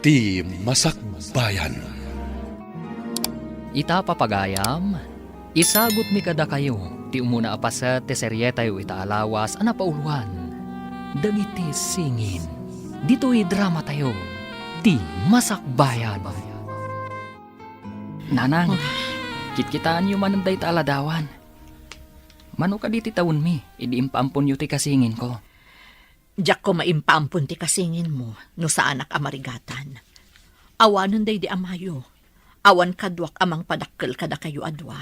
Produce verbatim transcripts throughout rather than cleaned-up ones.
Ti Masakbayan. Ita, papagayam, isagutmi kadakayo ti umuna a paset ti serietayo ita a lawas a napauluan, Dagiti Singin. Ditoy dramatayo, Ti Masakbayan. Nanang, kitkitaenyo manen dayta a ladawan. Mano kadi ti tawenmi idi impaamponyo ti kasinginko? Diak koma impaampon ti kasinginmo no saanak a marigatan. Awanen daydi amayo. Awan kaduak a mangpadakkel kadakayo a dua.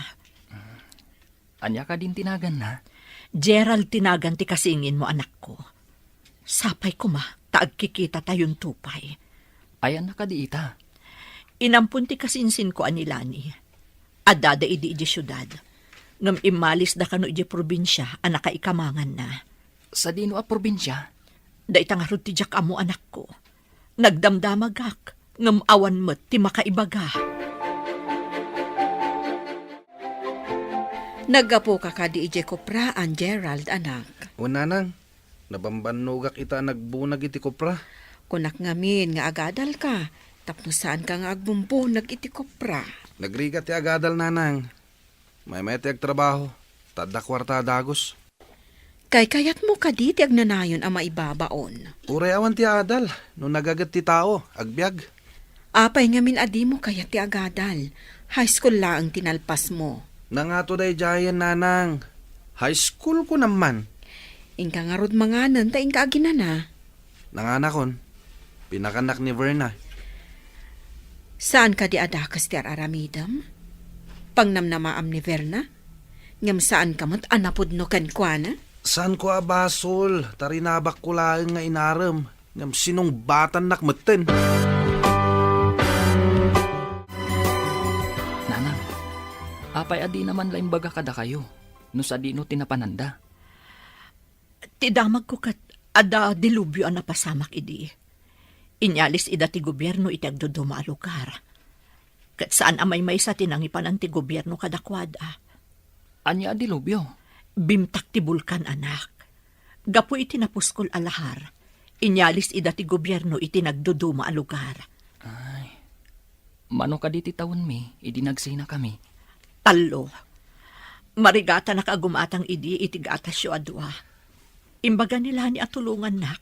Ania kadin ti naganna? Gerald ti nagan ti kasinginmo, anakko. Sapay koma ta agkikitatayon pay. Ayanna kadi ita? Inampon ti kasinsinko a ni Lani. Addada idi idiay siudad. Ngem immalisda kano idiay probinsia a nakaikamanganna. Sadino a probinsia? Dayta ngarud ti diak ammo, anakko. Nagdamdamagak, ngem awan met ti makaibaga. Naggapuka kadi idiay kopraan, Gerald, anak? Wen, nanang. Nabambannogak ita a nagbunag iti kopra. Kunak ngamin nga agadalka, tapno saanka nga agbumbunag iti kopra. Nagrigat ti agadal, nanang. Maymayat ti agtrabaho, ta adda kuarta a dagus. Kaykayatmo kadi ti agnanayon a maibabaon? Uray awan ti adal, no nagaget ti tao, agbiag. Apay ngamin a dimo kayat ti agadal? High school laeng ti nalpasmo. Nangato daydiayen, nanang. High school ko naman. Inka ngarud manganen ta inka aginana. Nanganakon, pinakannak ni Verna. Saan kadi a dakes ti ar-aramidem? Pangnamnamaam ni Verna? Ngem saanka met a napudno kenkuana? Saanko a basol, ta rinabakko laeng nga inarem, ngem sinungbatannak metten. Nanang, apay a dina man la imbaga kadakayo no sadino ti napananda? Ti damagko ket adda dilubyo a napasamak idi. Inyalis ida ti gobierno iti agduduma a lugar. Ket saan a maymaysa ti nangipanan ti gobierno kadakuada. Ania a dilubyo? Bimtak ti bulkan, anak. Gapu iti napuskol a lahar, inyalis ida ti gobierno iti nagduduma a lugar. Ay. Mano kadi ti tawenmi idi nagsinakami? Tallo. Marigatanak a gumatang idi iti gatasyo a dua. Imbaga ni Lani a tulongannak.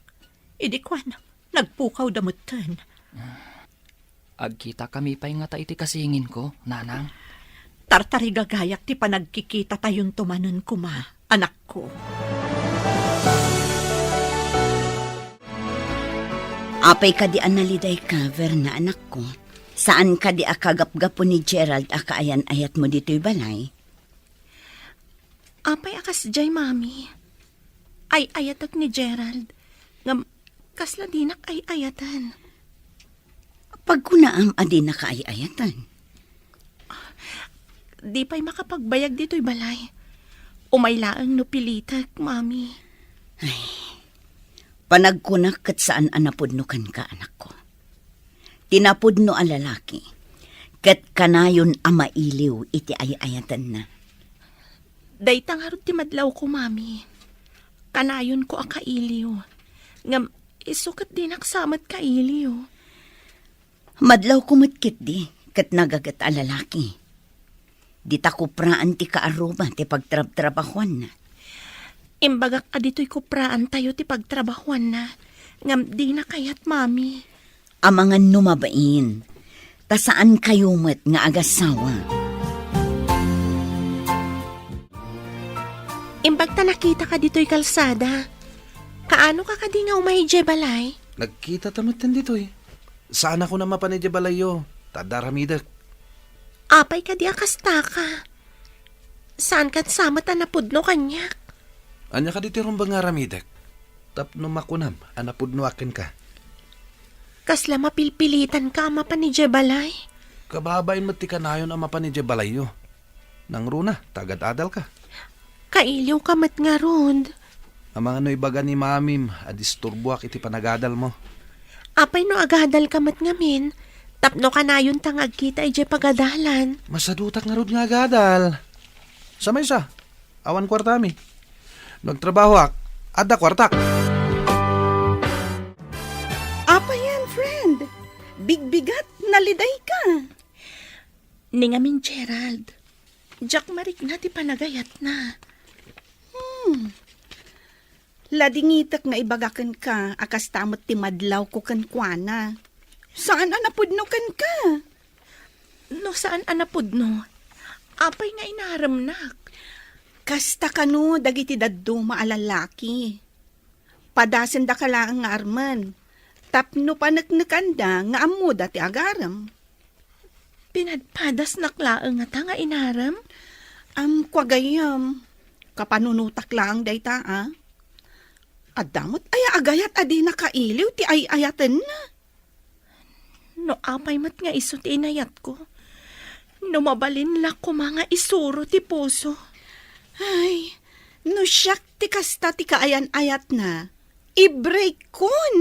Idi kuan, nagpukawda metten. Agkitakami pay ngata iti kasinginko, nanang? Tartarigagayak ti panagkikitatayon manen koma, anakko. Apay kadi a nalidayka, Verna, anakko? Saan kadi a kagapgapu ni Gerald a kaayan-ayatmo ditoy balay? Apay a kasdiay, Mami? Ay-ayatek ni Gerald. Ngem, kasla dinak ay-ayaten. Pagkunaam a dinaka ay-ayaten? Di pay makapagbayag ditoy balay. Umay laeng no pilitek, Mami. Ay, panagkunak ket saan a napudno kenka, anakko. Ti napudno a lalaki, ket kanayon a mailiw iti ay-ayatenna. Dayta ngarud ti madlawko, Mami. Kanayonko a kailiw. Ngem isu ket dinak sa met kailiw. Madlawko met ketdi ket nagaget a lalaki. Dita kupraan ti kaarruba ti pagtrabtrabahuanna. Imbagak a ditoy kupraantayo ti pagtrabahuanna, ngem dina kayat, Mami. Amangan no mabain, ta saankayo met nga agasawa. Imbag ta nakitaka ditoy kalsada. Kaano ka kadi nga umay idiay balay? Nagkita ta metten ditoy. Saan a kunam a mapan idiay balayyo, ta adda aramidek. Apay kadi a kastaka? Saan ket sa met a napudno kaniak? Ania kadi ti rumbeng nga aramidek? Tapno makunam a napudnoak kenka. Kasla mapilpilitanka a mapan idiay balay? Kababain met ti kanayon a mapan idiay balayyo. Nangruna, ta agad-adalka. Kailiwka met ngarud. Amangan no ibaga ni Mamim a disturboak iti panagadalmo. Apay no agadalka met ngamin, tapno kanayonta nga agkita idiay pagadalan? Masadutak ngarud nga agadal. Sa maysa, awan kuartami. No agtrabahoak, adda kuartak. Apay, friend? Bigbigat, nalidayka. Ni ngamin, Gerald, diak marikna ti panagayatna. Hmm. Ladingitek nga ibagakenka a kasta met ti madlawko kenkuana. Saan a napudno kenka? No saan a napudno, apay nga inaremnak? Kasta kano dagiti dadduma a lalaki. Padasendaka laeng nga armen, tapno paneknekanda nga ammoda ti agarem. Pinadpadasnak laeng ngata nga inarem? Am, kua gayyem, kapanunotak laeng dayta, a. Adda met aya a gayat a di nakailiw ti ay-ayatenna? No apay met nga isu ti inayatko, no mabalin la koma nga isuro ti puso. Ay, no siak ti kasta ti kaayan-ayatna, i-break-kon!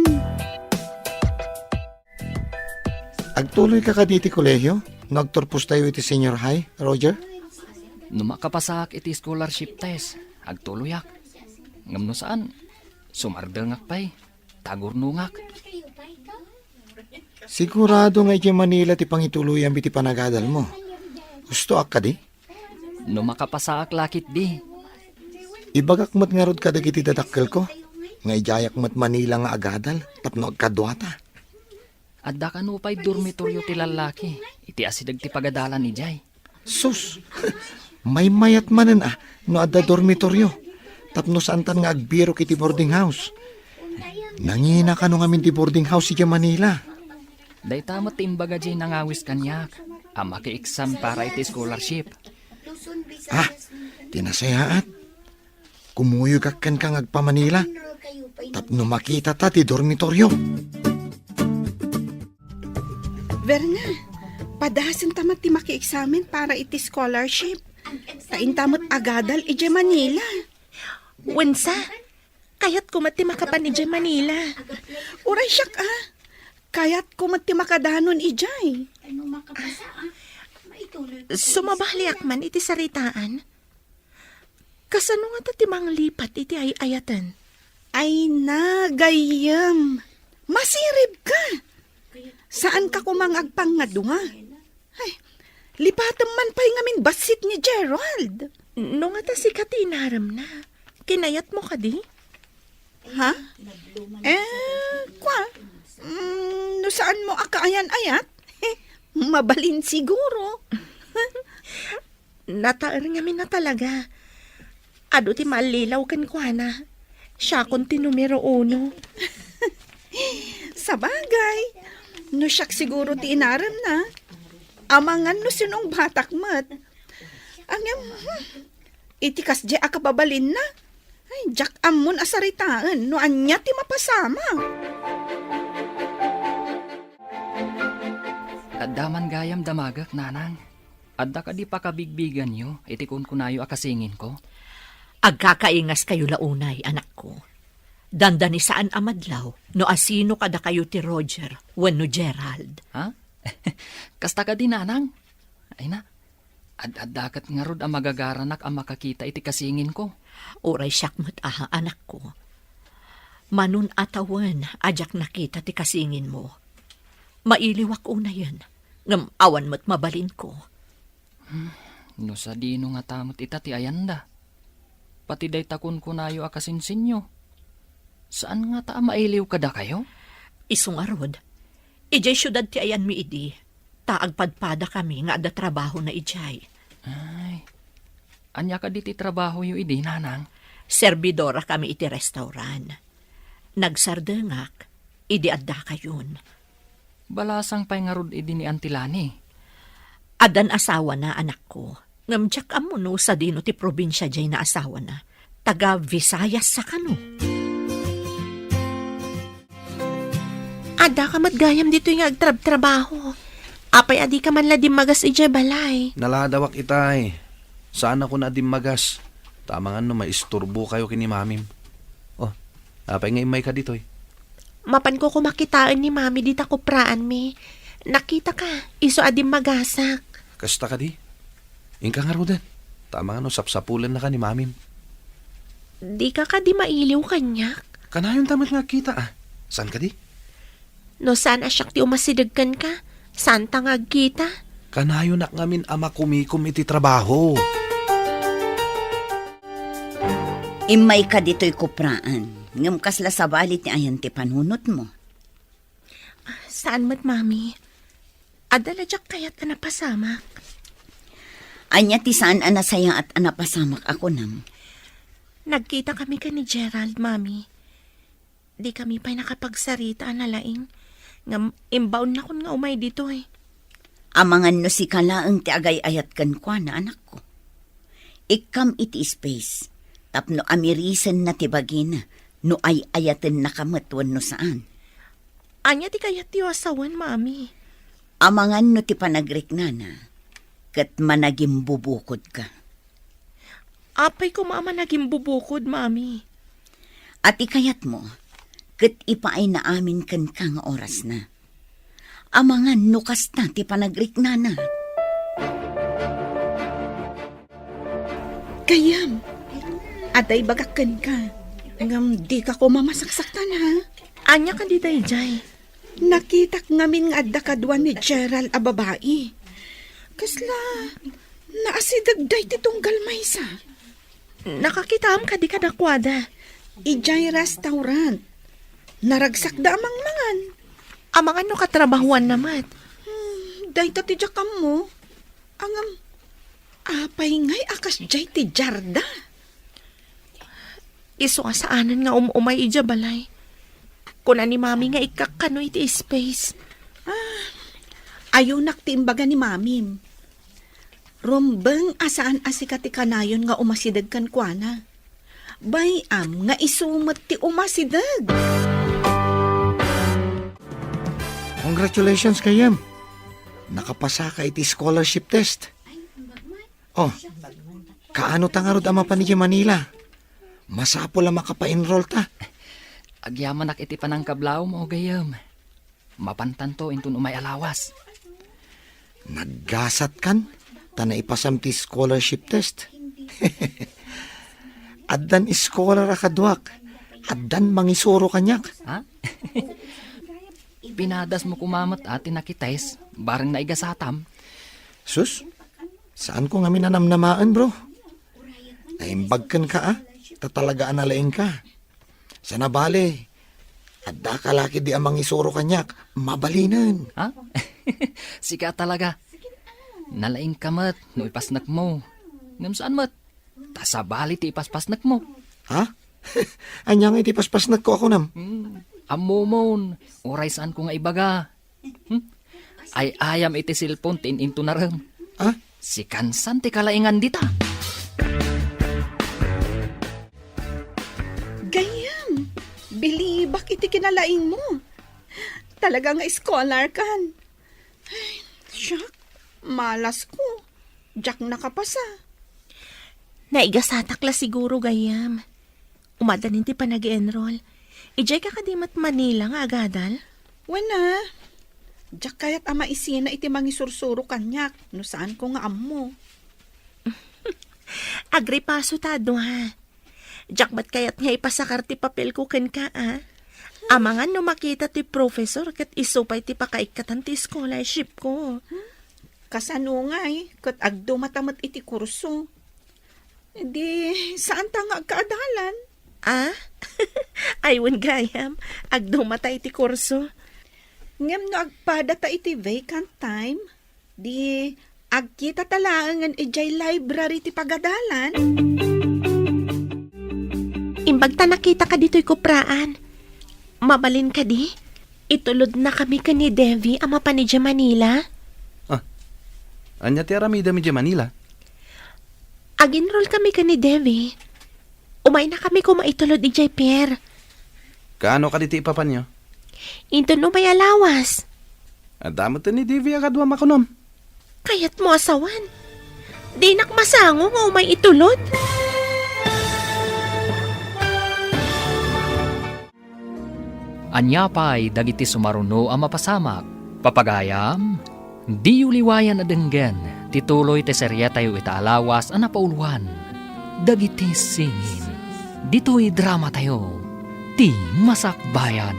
Agtuloyka kadi iti kolehio no agturpostayo iti senior high, Roger? No makapasaak iti scholarship test, agtuloyak. Ngem no saan, sumardengak pay. Tagurnongak. Sigurado nga idiay Manila ti pangituloyam iti panagadalmo. Hustoak kadi? No makapasaak la ketdi. Ibagak met ngarud kadagiti dadakkelko nga idiayak met Manila nga agadal tapno agkaduata. Adda kano pay dormitoryo ti lallaki iti asideg ti pagadalan idiay. Sus! Maymayat manen a no adda dormitoryo tapno saantan nga agbirok iti boarding house. Nangina kano ngamin ti boarding house idiay Manila. Dayta met ti imbaga diay nangawis kaniak a maki-exam para iti scholarship. Ah, ti nasayaat. Kumuyogak kenka nga agpa-Manila tapno makitata ti dormitoryo. Verna, padasenta met ti makieksamen para iti scholarship. Ta inta met agadal idiay Manila. Wensa, kayatko met ti makapan idiay Manila. Uray siak, a. Kayatko met ti makadanon idiay. Sumabaliak man iti saritaan. Kasano ngata ti manglipat iti ay-ayaten? Ay na, gayyem. Masiribka. Saanka koma nga agpangngadua? Ay, lipatem man pay ngamin bassit ni Gerald. No ngata sika ti inaremna, kinayatmo kadi? Ha? Eh, kua? Mm, no saanmo a kaayan-ayat? Mabalin siguro. Nataer ngamin a talaga. Adu ti mallilaw kenkuana. Siakon ti numero uno. Sabagay, no siak siguro ti inaremna, amangan no sinong batak met. Ngem, hmm, iti kasdiay a kababalinna, ay, diak ammon a saritaen no ania ti mapasama. Adda man gayam damagek, nanang. Adda kadi pakabigbiganyo iti kunkunayo a kasinginko? Agkakaingaskayo la unay, anakko. Dandani saan a madlaw no asino kadakayo ti Roger wenno Gerald. Ha? Kasta kadi, nanang? Ay na, ad-adda ket ngarud a magagaranak a makakita iti kasinginko. Uray siak met a, anakko. Manon a tawen a diak nakita ti kasinginmo. Mailiwak unayen, ngem awan met mabalinko. Hmm, no sadino ngata met ita ti ayanda. Pati dayta kunkunayo a kasinsinyo. Saan ngata a mailiw kadakayo? Isu ngarud, idiay siudad ti ayanmi idi, ta agpadpadakami nga adda trabahona idiay. Ay, ania kadi ti trabahoyo idi, nanang? Serbidorakami iti restaurant. Nagsardengak idi addakayon. Balasang pay ngarud idi ni Auntie Lani? Addan asawana, anakko. Ngem diak ammo no sadino ti probinsia diay naasawana. Taga Visayas sa kano? Addaka met gayam ditoy nga agtrabtrabaho. Apay a dika man la dimmagas idiay balay? Naladawak itay. Saanakon a dimmagas. Ta amangan no maisturbokayo ken ni mamim. Oh, apay nga immayka ditoy? Mapanko koma kitaen ni mami dita kupraanmi. Nakitaka, isu a dimmagasak. Kasta kadi? Inka ngaruden. Ta amangan no sapsapulennaka ni mamim. Dika kadi mailiw kaniak? Kanayonta met nga agkita, a. Saan kadi? No saan a siak ti umasideg kenka, saanta nga agkita. Kanayonak ngamin a makumikom iti trabaho. Immayka ditoy kupraan, ngem kasla sabali ti ayan ti panunotmo. Saan met, Mami. Adda la diak kayat a napasamak. Ania ti saan a nasayaat a napasamak a kunam? Nagkita kami ken ni Gerald, Mami. Di kami pay nakapagsarita a nalaing, ngem imbaonnakon nga umay ditoy. Amangan no sika laeng ti agay-ayat kenkuana, anakko. Ikkam iti space, tapno amirisenna ti bagina no ay-ayatennaka met wenno saan. Ania ti kayatyo a sawen, Mami? Amangan no ti panagriknana ket managimbubukodka. Apay koma a managimbubukod, Mami? A ti kayatmo, ket ipaayna amin kenka nga orasna. Amangan no kasta ti panagriknana. Gayyem, adda ibagak kenka, ngem dika koma masaksaktan, ha? Ania kadi daydiay? Nakitak ngamin nga adda kadua ni Gerald a babai. Kasla naasidegda iti tunggal maysa. Nakakitaam kadi kadakuada? Idiay restaurant. Naragsakda a mangmangan. Amangan no katrabahuanna met. Hmm, dayta ti diak ammo. Ngem, apay ngay a kasdiay ti diarda? Isu a saanen nga um-umay idiay balay. Kuna ni Mami nga ikkak kano iti space. Ah, ayunak ti imbaga ni Mamim. Rumbeng a saan a sika ti kanayon nga umasideg kenkuana. Bay-am nga isu met ti umasideg. Congratulations, gayyem. Nakapasaka iti scholarship test. Oh, kaano ta ngarud a mapan idiay Manila? Masapul a makapa-enroll ta. Agyamanak iti panangkablawmo, gayyem. Mapantanto inton umay a lawas. Naggasatkan, ta naipasam ti scholarship test. Addan scholar a kaduak, addan mangisuro kaniak. Ha? Pinadasmo koma met a ti nakitest, bareng naigasatam. Sus, saanko ngamin a namnamaen, bro. Naimbag kenka, a, ta talaga a nalaingka. Sana bale, adda ka la ketdi a mangisuro kaniak, mabalinen. Ha? Sika talaga. Nalaingka met no ipasnekmo. Ngem saan met, ta sabali ti ipaspasnekmo. Ha? Ania nga iti paspasnekko a kunam? Hmm, ammomon, uray saanko nga ibaga. Hmm? Ay-ayam iti cellphone ti in-intunarem. Ah? Sikan san ti kalaingan dita. Gayyem, bilibak iti kinalaingmo. Talaga nga scholar kan. Ay, siak, malasko. Diak nakapasa. Naigasatak la siguro, gayyem. Umadanin ti panag-enroll. Idiay ka kadi met Manila nga agadal? Wen a. Diak kayat a maisina iti mangisursuro kaniak no saanko nga ammo. Agripaso ta a dua. Diak met kayat nga ipasakar ti papelko kenka, a. Amangan no makita ti professor ket isu pay ti pakaikkatan ti scholarship ko. Kasano ngay ket agdumata met iti kurso? Di, saanta nga agkaadalan? Ah? Ay, wen gayam, agdumata iti kurso. Ngem no agpadata iti vacant time, di, agkitata laengen idiay library ti pagadalan. Imbag ta nakitaka ditoy kupraan. Mabalin kadi? Itulodnakami ken ni Devi a mapan idiay Manila. Ah, ania ti aramidem idiay Manila? Ag-enroll kami ken ni Devi. Umaynakami koma itulod idiay pier. Kaano kadi ti ipapanyo? Inton umay a lawas. Adda met ni Devi a kaduam a kunam. Kayatmo a sawen? Dinak masango nga umay itulod. Ania pay dagiti sumaruno a mapasamak? Papagayam, diyo liwayan a denggen ti tuloy ti serietayo ita a lawas a napauluan, Dagiti Singin. Ditoy dramatayo, Ti Masakbayan.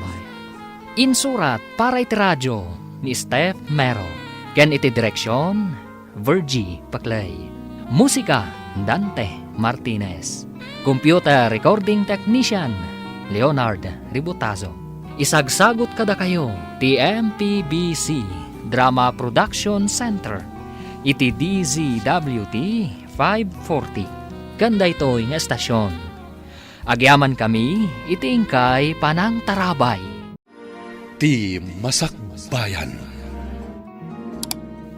Insurat para iti radio ni Steph Mero, ken iti direksion, Virgie Paclay. Musika, Dante Martinez. Computer recording technician, Leonard Ributazo. Isagsagut kadakayo ti M P B C Drama Production Center iti D Z W T five forty. Ken daytoy nga estasion, agyamankami iti inkay panangtarabay. Ti Masakbayan.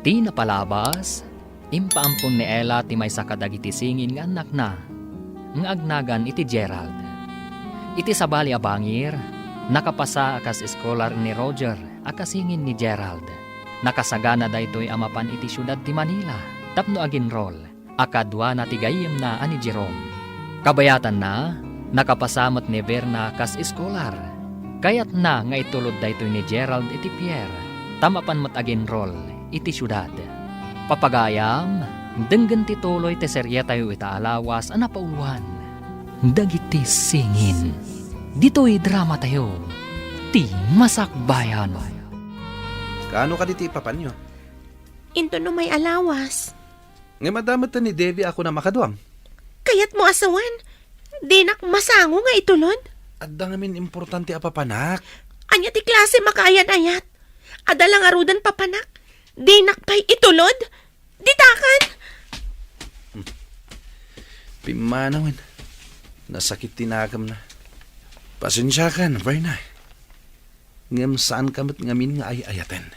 Ti napalabas, impaampon ni Ella ti maysa kadagiti singin nga annakna nga agnagan iti Gerald. Iti sabali a bangir, nakapasa a kas eskolar ni Roger a kasingin ni Gerald. Nakasagana daytoy a mapan iti siudad ti Manila tapno agenrol a kaduana ti gayyemna a ni Jerome. Kabayatanna, nakapasa met ni Verna kas eskolar. Kayatna nga itulod daytoy ni Gerald iti pier, ta mapan met agenrol iti siudad. Papagayam, denggen ti tuloy ti serietayo ita a lawas a napauloan. Dagiti singin. Ditoy dramatayo, ti Masakbayan. Kaano kadi ti ipapanyo? Inton umay a lawas. Ngem adda met ni Devi a kunam a kaduam. Kayatmo a sawen, dinak masango nga itulod? Adda ngamin importante a papanak. Ania ti klase makaayan-ayat? Adda la ngaruden papanak. Dinak pay itulod? Ditakan! Pimmanawen. Nasakit ti nakemna. Pasensiakan, Verna. Ngem saanka met ngamin nga ay-ayaten.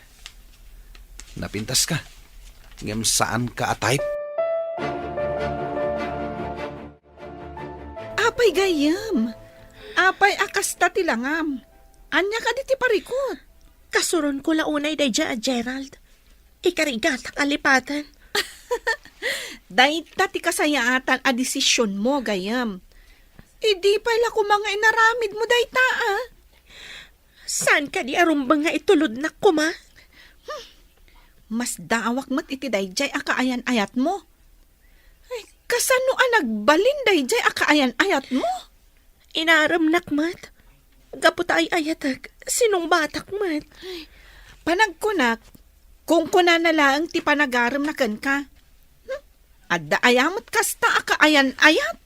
Napintaska, ngem saanka a type. Apay gayyem? Apay a kasta ti langam? Ania kadi ti parikut? Kasuronko la unay daydiay a Gerald. Ikarigatak a lipaten. Dayta ti kasayaatan a desisionmo, gayyem. Idi pay la koma nga inaramidmo dayta, a? Saan kadi a rumbeng nga itulodnak koma? Hmm. Masdaawak met iti daydiay a kaayan-ayatmo. Ay, kasano a nagbalin daydiay a kaayan-ayatmo? Inaremnak met. Gapu ta ay-ayatek, sinungbatak met. Ay, panagkunak, kunkunana laeng ti panagaremna kenka. Hmm? Adda aya met kasta a kaayan-ayat?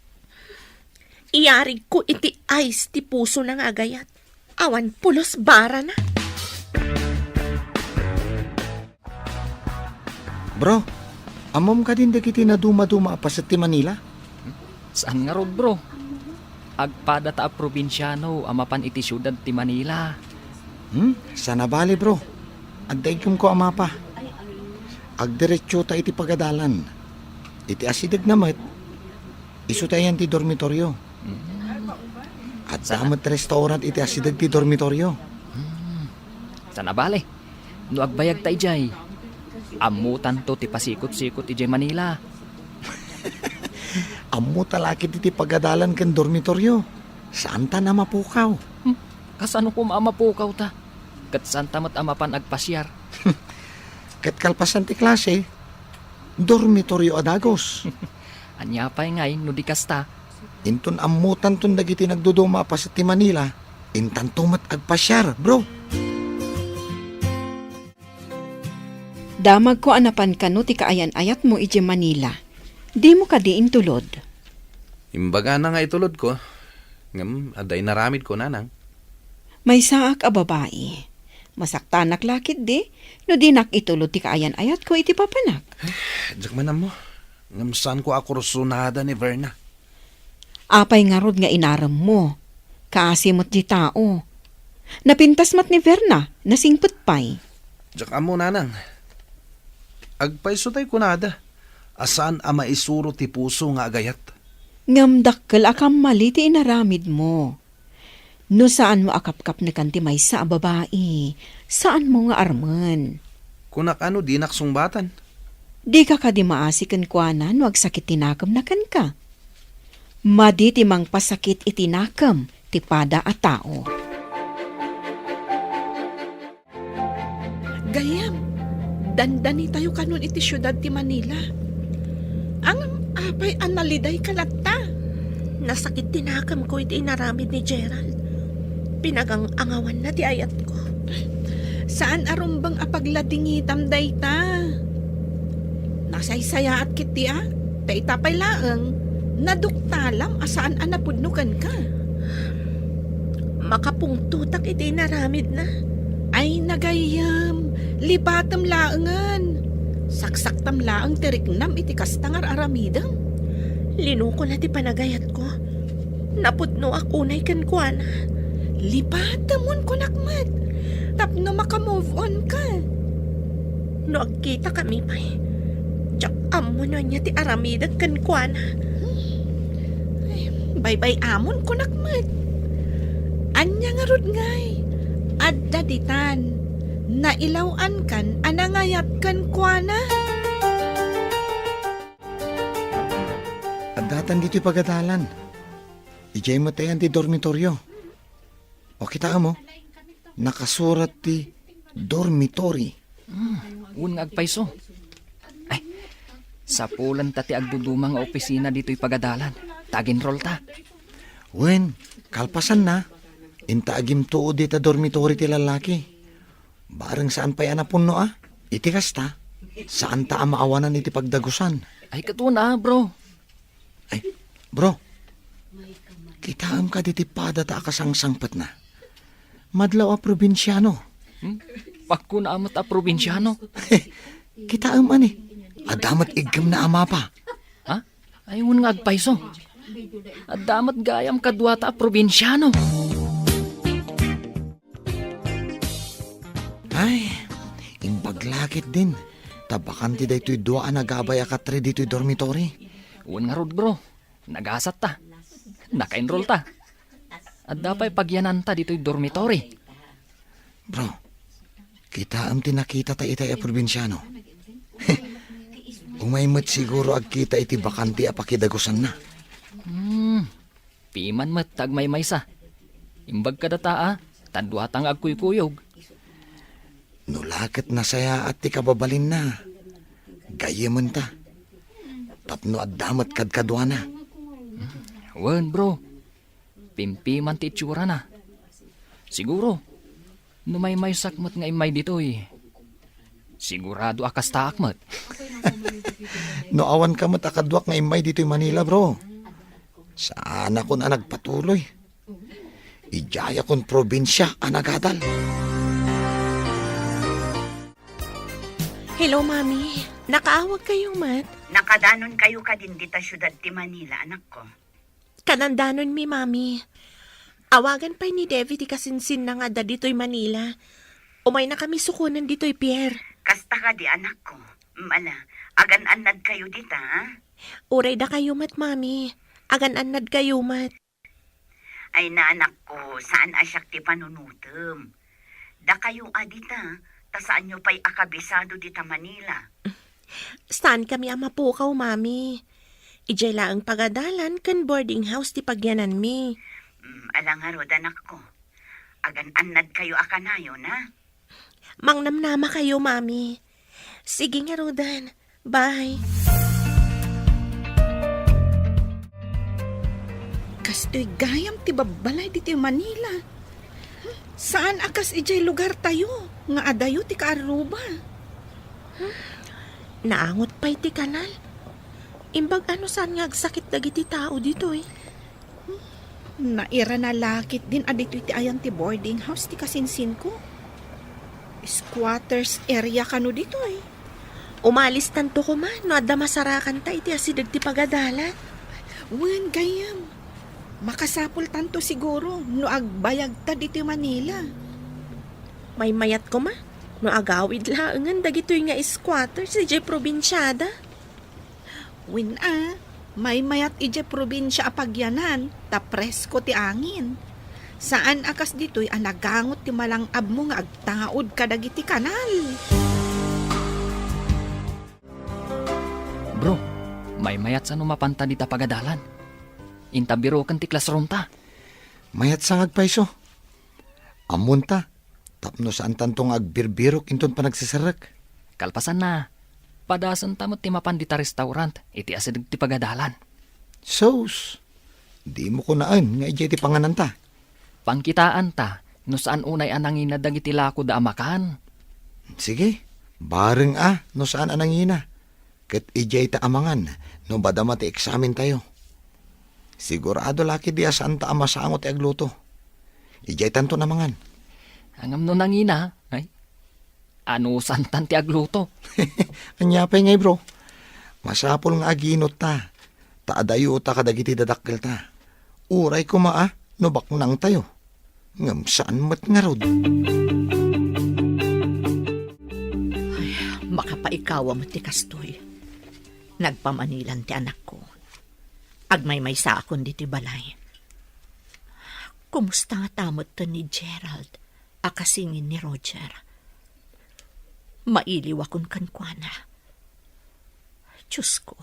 Iyarigko iti ice ti pusona nga agayat. Awan pulos barana. Bro, ammom kadin dagiti nadumaduma a paset ti Manila? Saan ngarud, bro. Agpadata a probinsiano a mapan iti siudad ti Manila. Hmm? Saan a bale, bro. Adda iggemko a mapa. Agdiretsota iti pagadalan. Iti asidegna met, isu ti ayan ti dormitorio. Hmm. Adda met restaurant iti asideg ti dormitorio. Hmm. Saan a bale. No agbayagta idiay, ammotanto ti pasikot-sikot idiay Manila. Ammota la ketdi ti pagadalan ken dormitorio. Saanta a mapukaw. Hmm, kasano koma a mapukawta? Ket saanta met a mapan agpasiar. Ket kalpasan ti klase, dormitorio a dagus. Ania pay ngay no di kasta? Inton ammotanton dagiti nagduduma a paset ti Manila, intanto met agpasiar, bro. Damagko a napan kano ti kaayan-ayatmo idiay Manila. Dimo kadi intulod? Imbagana nga itulodko, ngem adda inaramidko, nanang. Maysaak a babai. Masaktanak la ketdi no dinak itulod ti kaayan-ayatko iti papanak. Diak man ammo, ngem saanko a kursunada ni Verna. Apay ngarud nga inaremmo? Kaasi met ti tao. Napintas met ni Verna, nasingpet pay. Diak ammo, nanang. Agpayso tay kunada a saan a maisuro ti puso nga agayat. Ngem dakkel a kammali ti inaramidmo. No saanmo a kapkapnekan ti maysa a babai, saanmo nga armen. Kunak a no dinak sungbatan. Dika kadi maasi kenkuana no agsakit ti nakemna kenka? Madi ti mangpasakit iti nakem ti pada a tao. Gayyem, dandanitayo kanon iti siudad ti Manila. Ngem apay a nalidayka latta? Nasakit ti nakemko iti inaramid ni Gerald. Pinagang-angawanna ti ayatko. Saan a rumbeng a pagladingitam dayta. Nasaysayaat ketdi a, ta ita pay laeng, naduktalam a saan a napudno kenka. Makapungtotak iti inaramidna. Ay, nagayyem, lipatem laengen. Saksaktam laeng ti riknam iti kasta nga ar-aramidem. Linukona ti panagayatko. Napudnoak unay kenkuana. Lipatemon, kunak met, tapno maka-move on ka. No agkitakami pay, diak ammo no ania ti aramidek kenkuana. Ay, baybay-amon, kunak met. Ania ngarud ngay? Adda ditan. Nailaw-ankan a nangayat kenkuana. Addatan ditoy pagadalan. Idiay met ayan ti dormitorio. O, kitaem, o. Nakasurat ti dormitory. Hmm, wen nga agpayso. Ay, sapulan ta ti agduduma nga opisina ditoy pagadalan. Ta ag-enroll ta. Wen, kalpasanna, inta agimtuod dita dormitory ti lallaki. Bareng saan pay a napunno a. Iti kasta, saan ta a maawanan iti pagdagusan. Ay, katuna, bro. Ay, bro, kitaem kadi ti pada ta a kasangsangpetna? Madlaw a probinsiano. Hmm? Pakuna met a probinsiano. Kitaem, ani? Adda met iggemna a mapa. Ha? Ay, wen nga agpayso. Adda met gayam kaduata a probinsiano. Ay, imbag la ketdin, ta bakante daytoy dua a nagabay a katre ditoy dormitory. Wen ngarud, bro. Nagasat ta. Naka-enroll ta. Adda pay pagyananta ditoy dormitory. Bro, kitaem ti nakitata itay a probinsiano. Umay met siguro agkita iti bakante a pakidagusanna. Hmm, piman met ta agmaymaysa. Imbag kadata a, ta duata nga agkuykuyog. No la ket nasayaat ti kababalinna, gayyementa. Tapno adda met kadkaduana. Wen, bro. Pimpiman ti itsurana. Siguro, no maymaysak met nga immay ditoy, sigurado a kastaak met. No awanka met a kaduak nga immay ditoy Manila, bro, saanakon a nagpatuloy. Idiayakon probinsia a nagadal. Hello, Mami. Nakaawag kayo met? Nakadanon kayo kadin dita siudad ti Manila, anakko? Kanandanonmi, Mami. Awagan pay ni Devi ti kasinsinna nga adda ditoy Manila. Umayna kami sukonen ditoy pier. Kasta kadi, anakko. Mala, agan-annad kayo dita, ha? Uray dakayo met, Mami. Agan-annad kayo met. Ay, anakko, saan a siak ti panunotem. Dakayo a dita, ta saanyo pay a kabisado dita Manila. Saan kami a mapukaw, Mami. Idiay laeng pagadalan ken boarding house ti pagyananmi. Mm, ala ngarud, anakko. Agan-annad kayo a kanayon, ha? Mangnamnama kayo, Mami. Sige ngaruden. Bye. Kastoy gayam ti babbalay ditoy Manila. Saan a kas idiay lugar tayo, nga adayo ti kaarruba. Naangot pay ti kanal. Imbag ano saan nga agsakit dagiti tao ditoy. Nairana la ketdin a ditoy ti ayan ti boarding house ti kasinsinko. Squatters area kano ditoy. Umalistanto koma no adda masarakanta iti asideg ti pagadalan. Wen, gayyem. Makasapultanto siguro no agbayagta ditoy Manila. Maymayat koma no agawid laengen dagitoy nga squatters idiay probinsiada. Wen a, maymayat idiay probinsia a pagyanan, ta presko ti angin. Saan a kas ditoy a nagangot ti malang-abmo nga agtaud kadagiti kanal. Bro, maymayat sa no mapanta dita pagadalan. Inta biroken ti classroom ta. Mayat sa nga agpayso. Ammonta, tapno saantanto nga agbirbirok inton panagseserrek. Kalpasanna, padasenta met ti mapan dita restaurant iti asideg ti pagadalan. Sus, dimo kunaen nga idiay ti pangananta. Pangkitaanta no saan unay a nangina dagiti lakoda a makan. Sige, bareng a no saan a nangina. Ket idiay ta a mangan no madama ti eksamentayo. Sigurado la ketdi a saanta a masango ti agluto. Idiaytanton a mangan. Ngem no nangina, ay, anusantan ti agluto. Ania pay ngay, bro? Masapul nga aginuta, ta adayota kadagiti dadakkelta. Uray koma a no baknangtayo. Ngem saan met ngarud. Ay, makapaikawa met ti kastoy. Nagpamanilan ti anakko. Agmaymaysaakon ditoy balay. Kumusta ngata metten ni Gerald a kasingin ni Roger? Mailiwakon kenkuana. Diosko,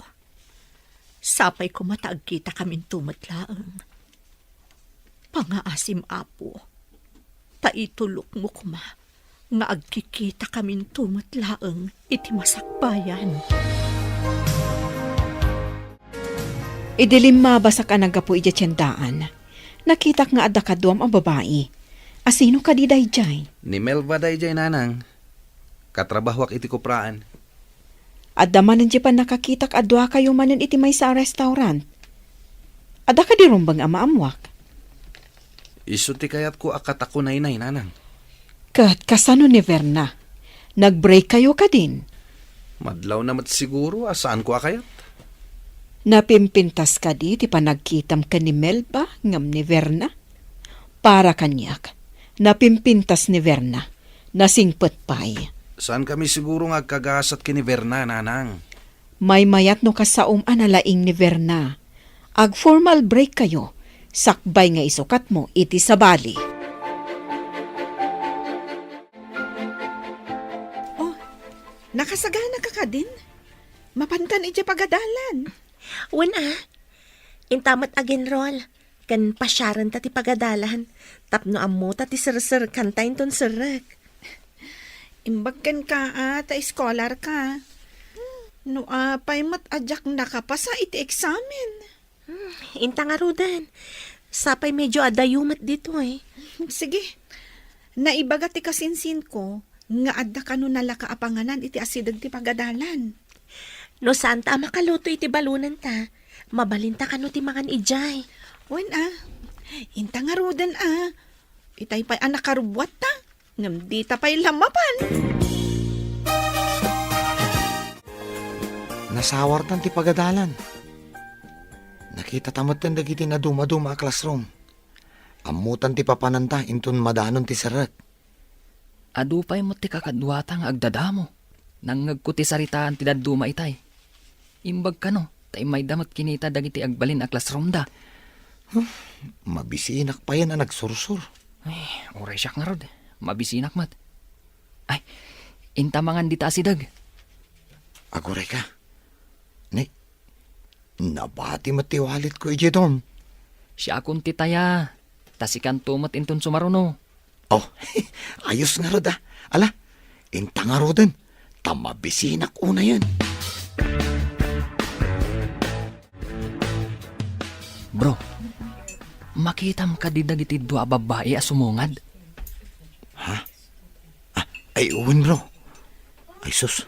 sapay koma ta agkitakaminto met laeng. Pangaasim, Apo, ta itulokmo koma nga agkikitakaminto met laeng iti masakbayan. Idi limmabasak a naggapu idiay tiendaan, nakitak nga adda kaduam a babai. Asino kadi daydiay? Ni Melba daydiay, nanang. Katrabahoak iti kupraan. Adda manen diay pannakakitak a duakayo manen iti maysa a restaurant. Adda kadi rumbeng a maammoak? Isu ti kayatko a katakunaynay, nanang. Ket kasano ni Verna? Nag-break kayo kadin? Madlawna met siguro a saanko a kayat. Napimpintas kadi ti panagkitam ken ni Melba ngem ni Verna? Para kaniak, napimpintas ni Verna. Nasingpet pay. Saankami siguro nga agkagasat ken ni Verna, nanang. Maymayat no kasaom a nalaing ni Verna. Ag-formal break kayo, sakbay nga isukatmo iti sabali. Oh, nakasagana ka kadin? Mapankan idiay pagadalan. Wen a, inta met ag-enroll ken pasiarenta ti pagadalan tapno ammota ti serserkanta inton serrek. Imbag kenka a ta eskolar ka. No apay met a diak nakapasa iti eksamen. Hmm, inta ngaruden. Sapay medyo adayo met ditoy. Sige. Naibaga ti kasinsinko nga adda kano nalaka a panganan iti asideg ti pagadalan. No saanta a makaluto iti balonenta, mabalinta kano ti mangan idiay. Wen a, inta ngaruden a. Itay pay a nakarubbuatta, ngem dita pay la mapan. Nasawartan ti pagadalan. Nakitata metten dagiti nadumaduma a classroom. Ammotan ti papananta inton madanon ti serrek. Adu pay met ti kakaduata nga agdadamo. Nangngegko ti saritaan ti dadduma itay. Imbag kano, ta immayda met kinita dagiti agbalin a classroomda. Huh, mabisinak payen a nagsursur. Ay, uray siak ngarud. Mabisinak met. Ay, inta mangan dita asideg. Aguray ka. Ni, nabati met ti walletko idiay dorm. Siakon ti taya, ta sikanto met inton sumaruno. Oh, ayos ngarud a. Ala, inta ngaruden, ta mabisinak unayen. Bro, makitam kadi dagiti dua a babbai a sumungad? Ha? Ah, ay, wen, bro. Ay, sus.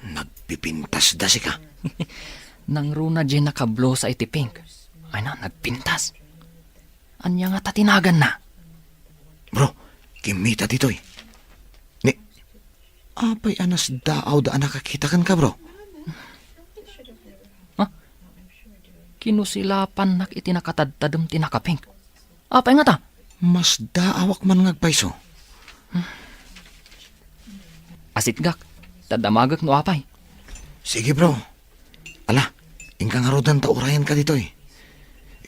Nagpipintasda sika. Nangruna diay nakablusa iti pink. Ay na, nagpintas. Ania ngata ti naganna? Bro, kimmita ditoy. Ni, apay a nasdaawda a nakakita kenka, bro? Ha? Kinusilapannak iti nakatadtadem ti nakapink. Apay ngata? Masdaawak man nga agpayso. Asitgak, ta damagek no apay. Sige, bro. Ala, inka ngaruden ta urayenka ditoy.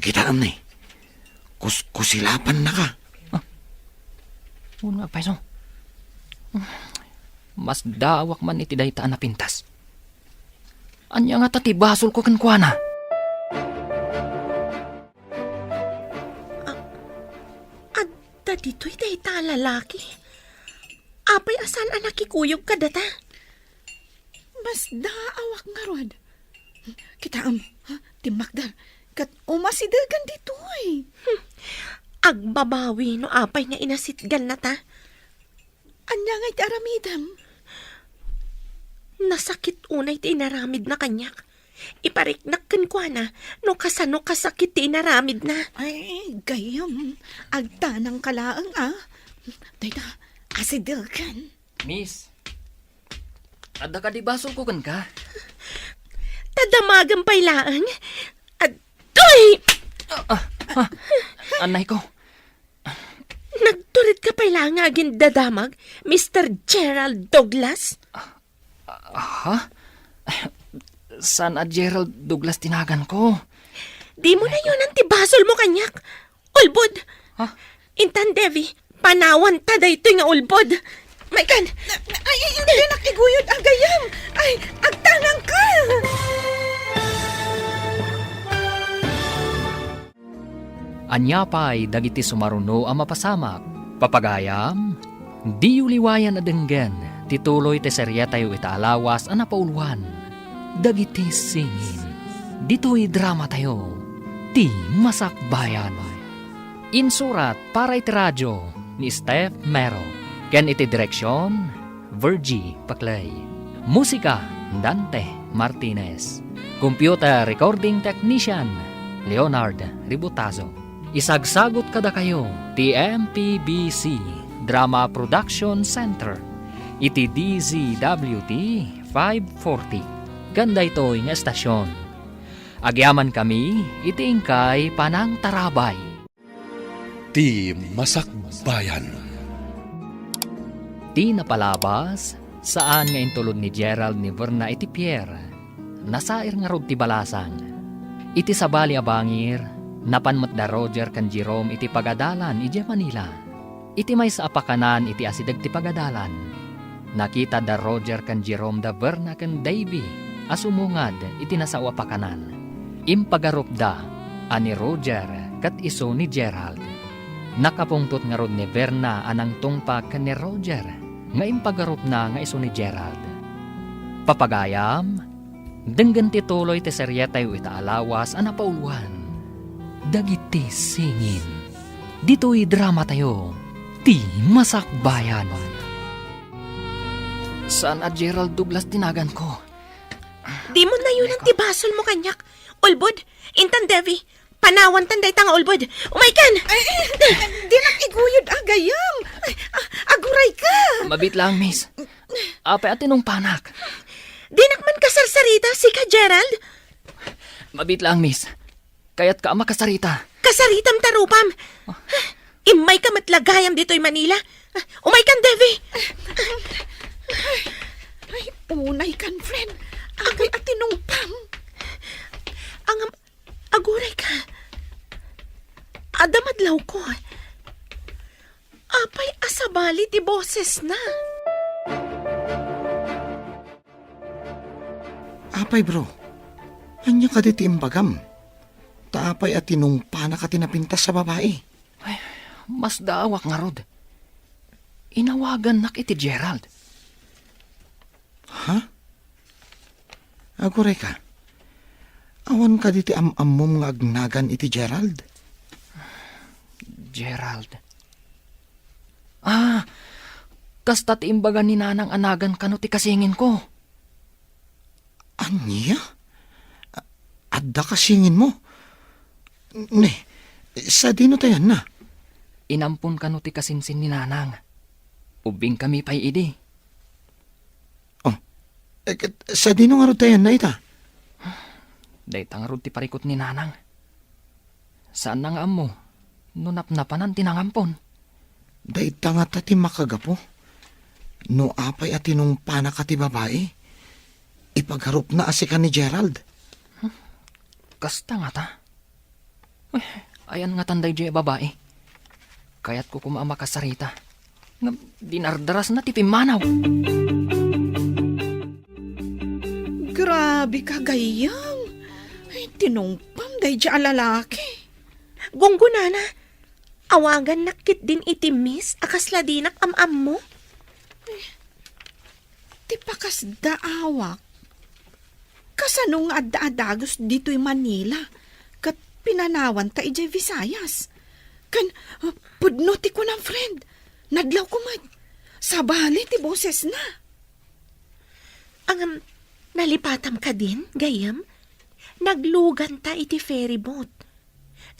Kitaem ni. Kuskusilapannaka. Ah. Wen nga agpayso. Masdaawak man iti dayta a napintas. Ania ngata ti basolko kenkuana? A-, adda ditoy dayta a lalaki? Apay a saan a nakikuyog kadata? Masdaawak ngarud. Kitaem, ha? Timmakder. Ket umasidegan ditoy. Hmm. Agbabawi no apay nga inasitganna ta. Ania nga iti aramidem? Nasakit unay ti inaramidna kaniak. Ipariknak kenkuana no kasano kasakit ti inaramidna. Ay, gayyem. Agtanangka laeng, a. Dayta, asidegen. Miss, adda kadi basolko kenka? Ta damagem pay laeng. Adtoy! Ah, ah, ah, anayko. Nagtured ka pay laeng nga agindadamag, Mister Gerald Douglas? Ah, ha? Saan a Gerald Douglas ti naganko? Dimo nayonan ti basolmo kaniak. Ulbod! Ha? Intan, Devi, panawanta daytoy nga ulbod. Maikan! Ay, ay, dinak iguyod a gayyem! Ay, agtanangka! Ania pay dagiti sumaruno a mapasamak? Papagayam, diyo liwayan a denggen ti tuloy ti serietayo ita a lawas a napauluan, Dagiti Singin. Ditoy dramatayo, Ti Masakbayan. Insurat para iti radio ni Steph Mero, ken iti direksion, Virgie Paclay. Musika, Dante Martinez. Computer recording technician, Leonard Ributazo. Isagsagut kadakayo ti M P B C Drama Production Center iti D Z W T five forty. Ken daytoy nga estasion, agyamankami iti inkay panangtarabay. Ti Masakbayan. Ti napalabas, saan nga intulod ni Gerald ni Verna iti pier. Nasair ngarud ti balasang. Iti sabali a bangir, napan met da Roger ken Jerome iti pagadalan idiay Manila. Iti maysa a pakanan iti asideg ti pagadalan, nakita da Roger ken Jerome da Verna ken Davy a sumungad iti nasao a pakanan. Impagarupda a ni Roger ket isu ni Gerald. Nakapungtot ngarud ni Verna a nangtungpag ken ni Roger nga impagarupna nga isu ni Gerald. Papagayam, denggen ti tuloy ti serietayo ita a lawas a napauluan, Dagiti Singin. Ditoy dramatayo, Ti Masakbayan. Saan a Gerald Douglas ti naganko? Dimo nayonan ti basolmo kaniak. Ulbod, intan Davy, panawantan dayta nga ulbod. Umaykan! Ay, ay, dinak iguyod a gayyem. Ay, a-, agurayka. Mabiit lang, miss. Apay a tinungpanak? Dinak man kasarsarita, sika, Gerald? Mabiit lang, miss. Kayatka a makasarita. Kasaritam ta rupam. Immayka met la gayam ditoy Manila. Umaykan, Davy. Ay, unaykan, friend. Apay a tinungpam. Ngem, agurayka. Adda madlawko. Apay a sabali ti bosesna? Apay, bro, ania kadi ti imbagam? Ta apay a tinungpanak a ti napintas a babai? Ay, masdaawak ngarud. Inawagannak iti Gerald. Ha? Agurayka, awan kadi ti am-ammom nga agnagan iti Gerald? Gerald. Ah, kasta ti imbaga ni Nanang a nagan kano ti kasinginko. Ania? A-, adda kasinginmo? Ne, sadino ta yanna? Inampon kano ti kasinsin ni Nanang. Ubbingkami pay idi. Oh, eh, ket sadino ngarud ta yanna ita? Dayta ngarud ti parikut ni Nanang. Saanna nga ammo no napnapanan ti nangampon. Dayta ngata ti makagapu. No apay a tinungpanak a ti babai, ipagarupna a sika ni Gerald. Hmm, kasta ngata. Uy, ayan ngatan daydiay a babai. Kayatko koma a makasarita. Ngem dinardarasna ti pimmanaw. Grabe ka, gayyem. Ay, tinungpam daydiay a lalaki. Gunggonana, awagannak ketdin iti miss a kasla dinak am-ammo. Ti pakasdaawak, kasano nga adda a dagus ditoy Manila ket pinanawanta idiay Visayas? Ken, ah, pudno ti kunam, friend. Nadlawko met. Sabali ti bosesna. Ngem, nalipatam kadin, gayyem? Nagluganta iti ferry boat.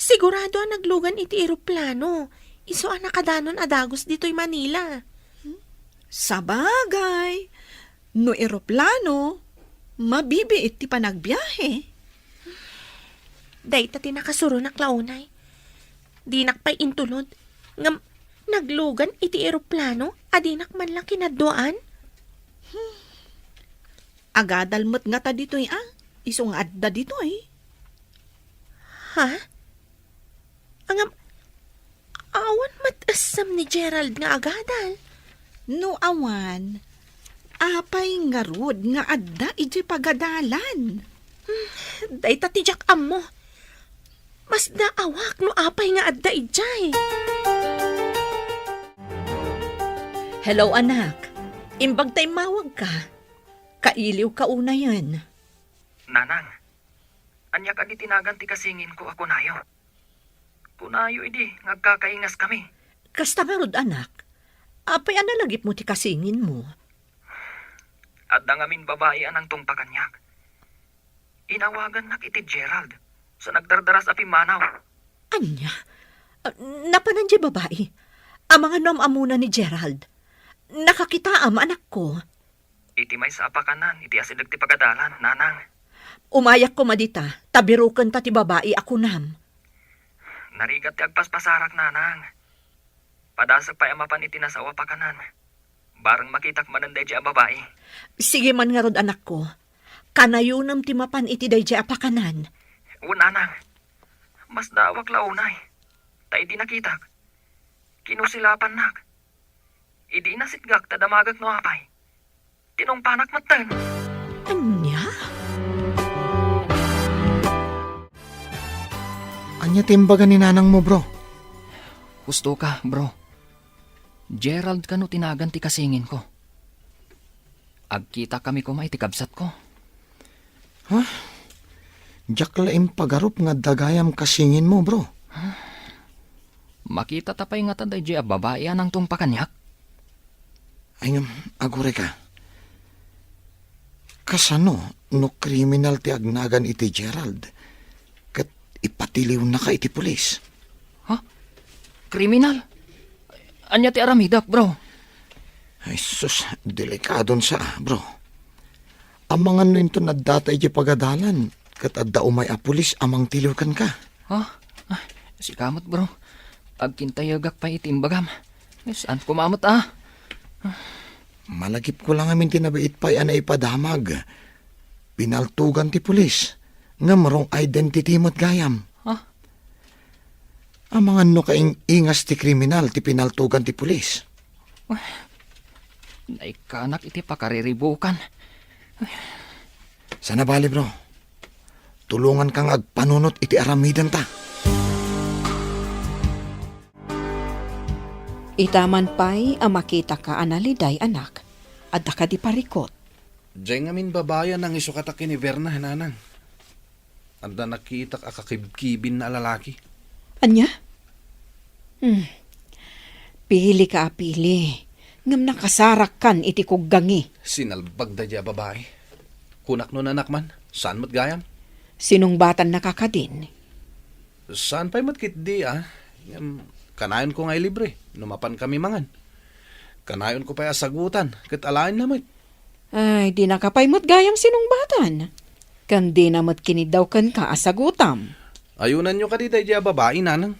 Sigurado a naglugan iti eroplano. Isu a nakadanon a dagus ditoy Manila. Sabagay, no eroplano, mabibiit ti panagbiahe. Dayta ti nakasuronak la unay. Dinak pay intulod. Ngem naglugan iti eroplano a dinak man la kinadduaan. Agadal met ngata ditoy a, isu nga adda ditoy. Ha? Ngem, awan met essem ni Gerald nga agadal. No awan, apay ngarud nga adda idiay pagadalan? Hmm, dayta ti diak ammo. Masdaawak no apay nga adda idiay. Hello, anak. Imbag ta immawagka. Kailiwka unayen. Nanang, ania kadi ti nagan ti kasinginko a kunayo? Kunayo idi nga agkakaingaskami. Kasta ngarud, anak. Apay a nalagipmo ti kasinginmo? Adda ngamin babai a nangtungpa kaniak. Inawagannak iti Gerald, sa nagdardaras a pimmanaw. Ania? Ah, napanan diay babai? Amangan no am-ammona ni Gerald? Nakakitaam, anakko. Iti maysa a pakanan iti asideg ti pagadalan, nanang. Umayak koma dita, ta birukenta ti babai a kunam. Narigat ti agpaspasarak, nanang. Padasek pay a mapan iti nasao a pakanan. Bareng makitak manen daydiay a babai. Sige man ngarud, anakko. Kanayonem ti mapan iti daydiay a pakanan. Wen, nanang. Masdaawak la unay. Ta idi nakitak, kinusilapannak. Idi inasitgak ta damagek no apay. Tinungpanak metten. Ania? Ania ti imbaga ni nanangmo, bro? Husto ka, bro. Gerald kano ti nagan ti kasinginko. Agkitakami koma iti kabsatko. Ha? Diak la impagarup nga adda gayam kasinginmo, bro. Makitata pay ngata daydiay a babai a nangtungpa kaniak? Ay, ngem, aguray ka. Kasano no kriminal ti agnagan iti Gerald ket ipatiliwnaka iti pulis? Ha? Kriminal? Ania ti aramidek, bro? Ay, sus, delikadon sa, bro. Amangan no inton addata idiay pagadalan, ket adda umay a pulis a mangtiliw kenka. Ha? Ah, sika met, bro. Agkintayegak pay iti imbagam. Saan koma met, ah? Malagipko la ngamin ti nabiit pay a naipadamag. Pinaltugan ti pulis. Ngem wrong identity met gayam. Ha? Amangan no kaing-ingas ti kriminal ti pinaltugan ti pulis. Naikkanak iti pakariribukan. Sana bali, bro. Tulonganka nga agpanunot iti aramidenta. Ita man pay a makitaka a naliday, anak, adda kadi parikut? Diay ngamin babai a nangisukata ken ni Berna, nanang. Adda nakitak a kakibkibinna a lalaki. Ania? Hmm. Pilika a pili, ngem nakasarakkan iti kuggangi. Sinalbag daydiay a babai. Kunak no nanak man, saan met gayam? Sinungbatannaka kadin? Saan pay met ketdi, ah. Ngem, kanayonko nga ilibre no mapankami mangan. Kanayonko pay a sagutan ket alaenna met. Ay, dinaka pay met gayam sinungbatan. Ken dina met kiniddaw kenka a sagutam. Ayunanyo kadi daydiay a babai, nanang?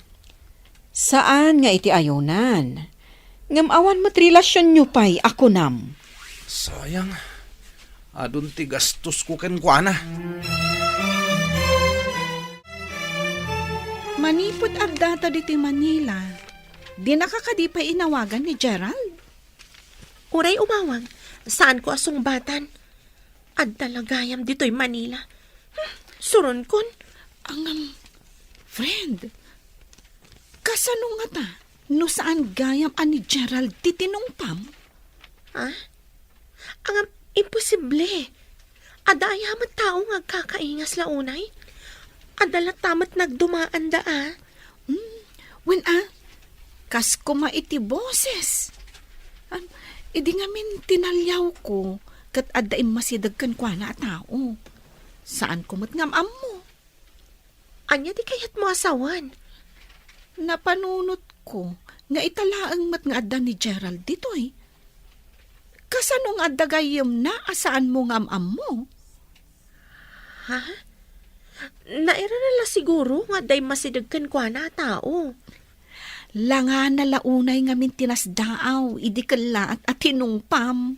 Saan nga iti ayunan. Ngem awan met relasionyo pay a kunam. Sayang. Adun ti gastosko kenkuana. Manipud addata ditoy Manila, dinaka kadi pay inawagan ni Gerald? Uray umawag, saanko a sungbatan. Adda la gayam ditoy Manila. Hmm, suronkon. Ngem, friend, kasano ngata no saan gayam a ni Gerald ti tinungpam? Ha? Ngem, imposible. Adda aya met tao nga agkakaingas la unay? Adda latta met nagdumaanda, a? Hmm, Wen a, kas koma iti boses. Am, idi ngamin tinaliawko, ket adda immasideg kenkuana a tao. Saanko met nga am-ammo. Ania ti kayatmo a sawen? Napanunotko nga ita laeng met nga adda ni Gerald ditoy. Kasano nga adda gayyemna a saanmo nga am-ammo? Ha? Nairara la siguro nga adda immasideg kenkuana a tao. Langana la unay ngamin ti nasdaaw idi kellaat a tinungpam.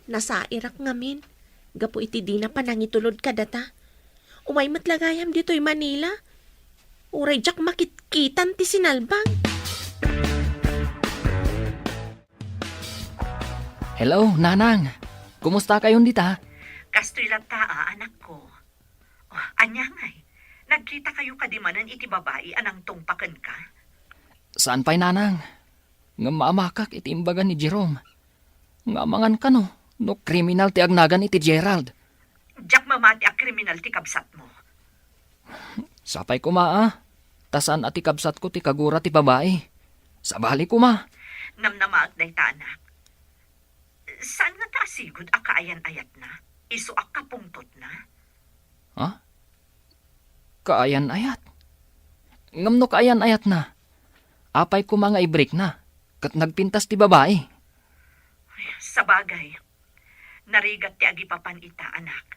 Nasairak ngamin, gapu iti dina panangitulod kadata. Umay met la gayam ditoy Manila. Uray diak makitkitan ti sinalbag. Hello, Nanang. Kumusta kayon dita? Kastoy latta, a, anakko. Oh, ania ngay? Nagkita kayo kadi manen iti babai a nangtungpa kenka? Saan pay, Nanang. Ngem maamakak iti imbaga ni Jerome. Nga amangan kano no kriminal ti agnagan iti Gerald. Diak mamati a kriminal ti kabsatmo. Sapay koma a, ta saan a ti kabsatko ti kagura ti babai. Sabali koma. Namnamaak dayta, anak. Saan ngata a sigud a kaayan-ayatna? Isu a kapungtotna? Ha? Kaayan-ayat? Ngem no kaayan-ayatna, apay koma nga ibrikna, ket nagpintas ti babai? Sabagay, narigat ti agipapan ita, anak.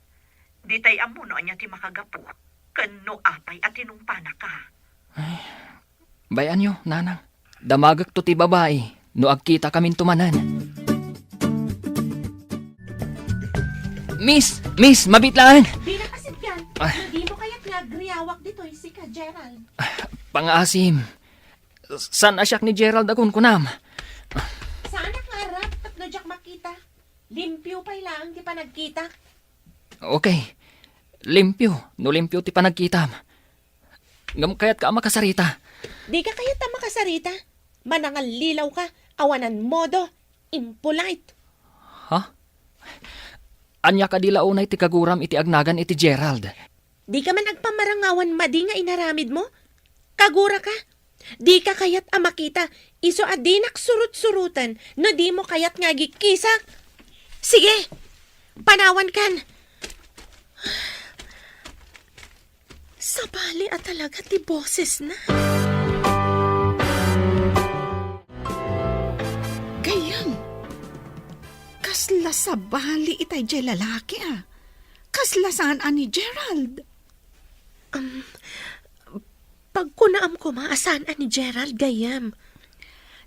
Ditay ammo no ania ti makagapu, ken no apay a tinungpanaka. Bay-anyo, Nanang. Damagekto ti babai no agkitakaminto manen. Miss! Miss! Mabit laeng! Dina kasipgan, Ah. No dimo kayat nga agriawak ditoy sika, Gerald. Pangaasim. Saan a siak ni Gerald a kunkunam? Saanak nga arap tapno diak makita. Limpio pay laeng ti panagkitak. Okay. Limpio, no limpio ti panagkitam. Ngem kayatka a makasarita. Dika kayat a makasarita? Manangallilawka, awanan modo, impolite. Ha? Ania kadi la unay ti kaguram iti agnagan iti Gerald? Dika man agpamarangawan madi nga inaramidmo? Kaguraka? Dika kayat a makita, isu a dinak surut-surutan no dimo kayat nga agikkisak. Sige, panawankan. Sabali a talaga ti bosesna. Gayyem, kasla sabali itay jay lalaki a. Kasla saan a ni Gerald. Um, pagkunaam koma a saan a ni Gerald, gayyem.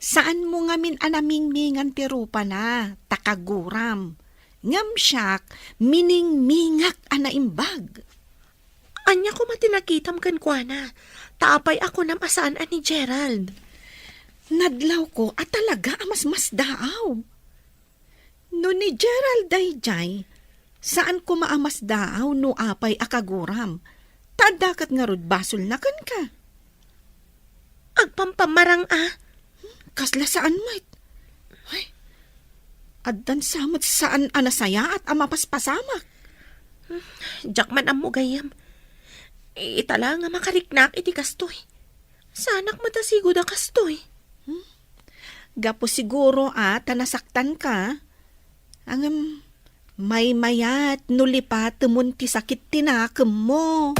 Saanmo ngamin a namingmingan ti rupana, ta kaguram. Ngem siak, miningmingak a naimbag. Ania koma ti nakitam kenkuana? Ta apay a kunam a saan a ni Gerald? Nadlawko a talaga a masmasdaaw. No ni Gerald daydiay, saan koma a masdaaw no apay a kaguram. Ta adda ket ngarud basolna kenka. Agpampamarang a. Kasla saan met. Ay, addan sa met saan a nasayaat a mapaspasamak. Diak man ammo gayyem. Ita la nga makariknak iti kastoy. Saanak met a sigud a kastoy. Hmm? Gapu siguro a ta nasaktanka. Ngem, maymayat no lipatemon ti sakit ti nakemmo.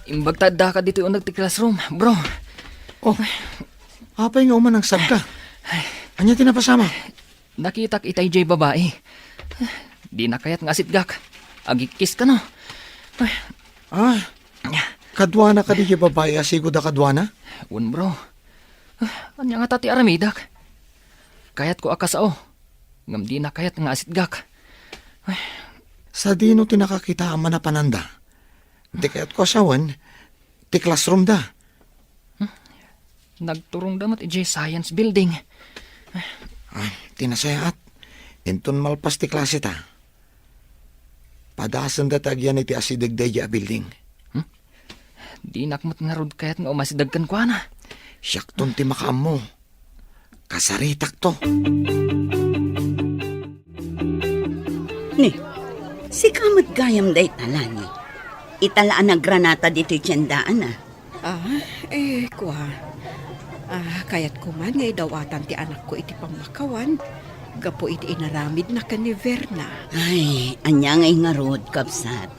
Imbag ta addaka ditoy uneg ti classroom, bro. Oh, apay nga umanangsabka? Ania ti napasamak? Nakitak itay jay babai. Dina kayat nga asitgak. Agikkiska, no? Ah, kaduana kadi jay babai a sigud a kaduana? Wen, bro. Ania ngata ti aramidek? Kayatko a kasao. Ngem dina kayat nga asitgak. Sadino ti nakakita a manapananda? Ti kayatko a sawen, ti classroom da. Hmm? Nagturongda met idiay science building. Ah, ti nasayaat, inton malpas ti klase ta, padasenda ti agyan iti asideg daydiay a building. Hmm? Dinak met ngarud kayat nga umasideg kenkuana. Siakton ti makaammo. Kasaritakto. Ni, sika met gayam dayta, Lani. Ita la a nagranata ditoy tiendaan, a. Ah, eh, kua. Ah, kayatko man nga idawatan ti anakko iti pammakawan gapu iti inaramidna ken ni Verna. Ay, ania ngay ngarud, kabsat?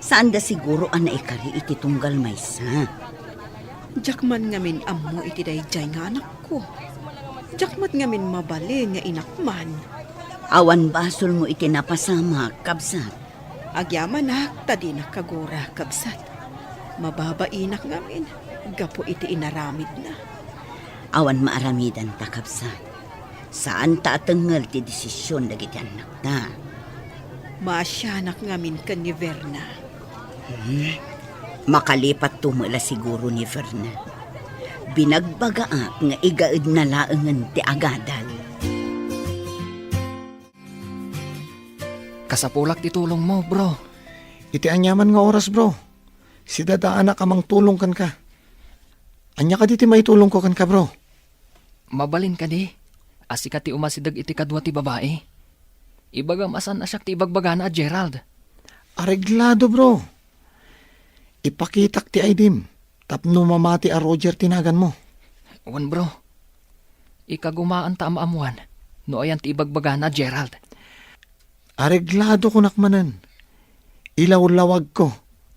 Saanda siguro a naikari iti tunggal maysa. Diak man ngamin ammo iti daydiay nga anakko. Diak met ngamin mabalin nga inak man. Awan basolmo iti napasamak, kabsat. Agyamanak ta dinak kagura, kabsat. Mababainak ngamin gapu iti inaramidna. Awan maaramidanta, kabsat. Saanta a tengngel ti desisyon dagiti annakta. Maasianak ngamin ken ni Verna. Hmm? Makalipatto met la siguro ni Verna. Binagbagaak nga igaedna laengen ti agadal. Kasapulak ti tulongmo, bro. Iti aniaman nga oras, bro. Sidadaanak a mangtulong kenka. Ania kadi ti maitulongko kenka, bro? Mabalin kadi a sika ti umasideg iti kadua ti babai? Ibagam a saan a siak ti ibagbagana a Gerald. Areglado, bro. Ipakitak ti I D-m tapno mamati a Roger ti naganmo. Wen, bro. Ikagumaanta a maammuan no ayan ti ibagbagana a Gerald. Areglado, kunak manen. Ilawlawagko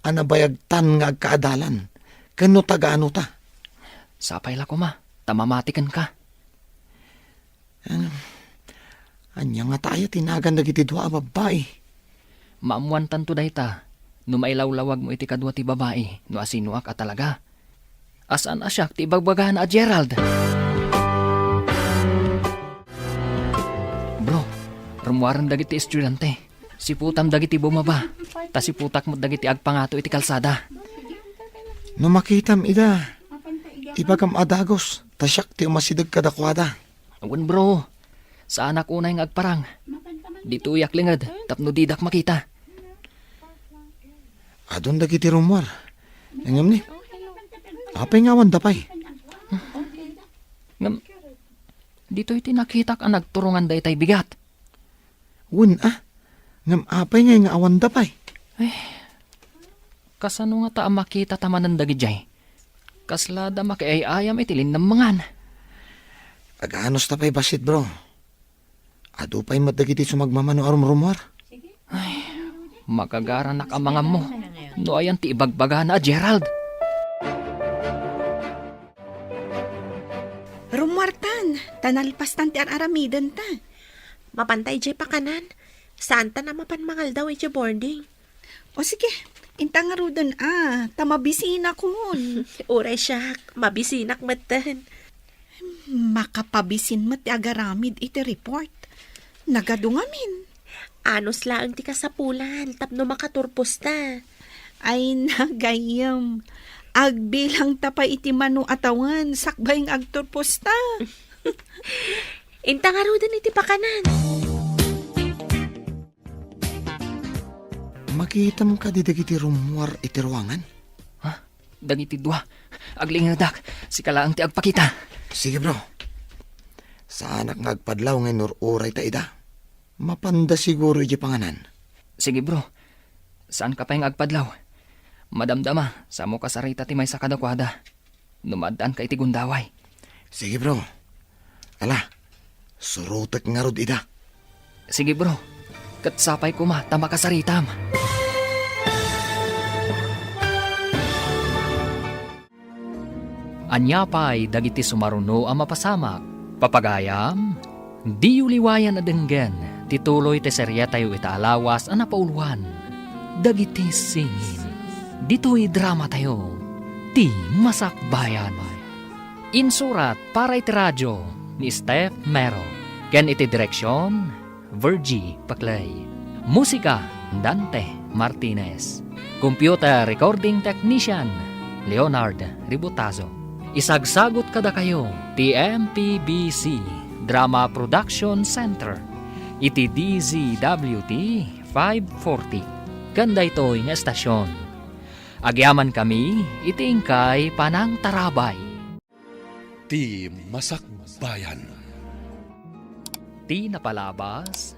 a nabayagtan nga agkaadalan ken no taga-ano ta. Sapay la koma ta mamati kenka. Ano? Ania ngata aya ti nagan dagiti dua a babbai? Maammuantanto dayta no mailawlawagmo iti kadua ti babai no asinoak a talaga. A saan a siak ti ibagbagana a Gerald. Bro, rummuaren dagiti estudiante. Siputam dagiti bumaba, ta siputak met dagiti agpangato iti kalsada. No makitam ida, ibagam a dagus, ta siak ti umasideg kadakuada. Wen, bro, saanak unay nga agparang. Ditoyak linged tapno didak makita. Adun dagiti rummuar. Ngem ni, apay nga awanda pay? Ngem, ditoy ti nakitak a nagturongan daytay bigat. Wen a, ngem apay ngay nga awanda pay? Ay, kasano ngata a makita ta manen dagidiay? Kasla da makiay-ayam iti linnammangan. Aganos ta pay bassit, bro. Adu pay met dagiti sumagmamano a rumrumuar. Ay, makagaranak a mangammo no ayan ti ibagbagana a Gerald. Rummuartan, ta nalpastan ti ar-aramidenta. Mapanta idiay pakanan. Saantan a mapan mangaldaw idiay boarding. O sige, inta ngaruden a, ta mabisinakon. Uray siak, mabisinak metten. Makapabisin met ti agaramid iti report. Nagadu ngamin. Anus laeng ti kasapulan tapno makaturposta. Ay, nagayyem. Agbilangta pay iti mano a tawen sakbay nga agturposta. Inta ngaruden iti pakanan. Makitam kadi dagiti rummuar iti ruangan? Ha? Dagiti dua. Aglingedak. Sika laeng ti agpakita. Sige, bro. Saanak nga agpadlaw nga inur-uray ta ida. Mapanda siguro iti panganan. Sige, bro. Saanka pay nga agpadlaw. Madamdama, samo kasarita ti maysa kadakuada no maaddaanka iti gundaway. Sige, bro. Ala, surotek ngarud ida. Sige, bro. Ket sapay koma ta makasaritam. Ania pay dagiti sumaruno a mapasamak? Papagayam, diyo liwayan a denggen ti tuloy ti serietayo ita a lawas a napauluan, Dagiti Singin. Ditoy dramatayo, Ti Masakbayan. Insurat para iti radio ni Steph Mero, ken iti direksion, Virgie Paclay. Musika, Dante Martinez. Computer recording technician, Leonard Ributazo. Isagsagut kadakayo ti M P B C Drama Production Center iti D Z W T five forty. Ken daytoy nga estasion, agyamankami iti inkay panangtarabay. Ti Masakbayan. Ti napalabas,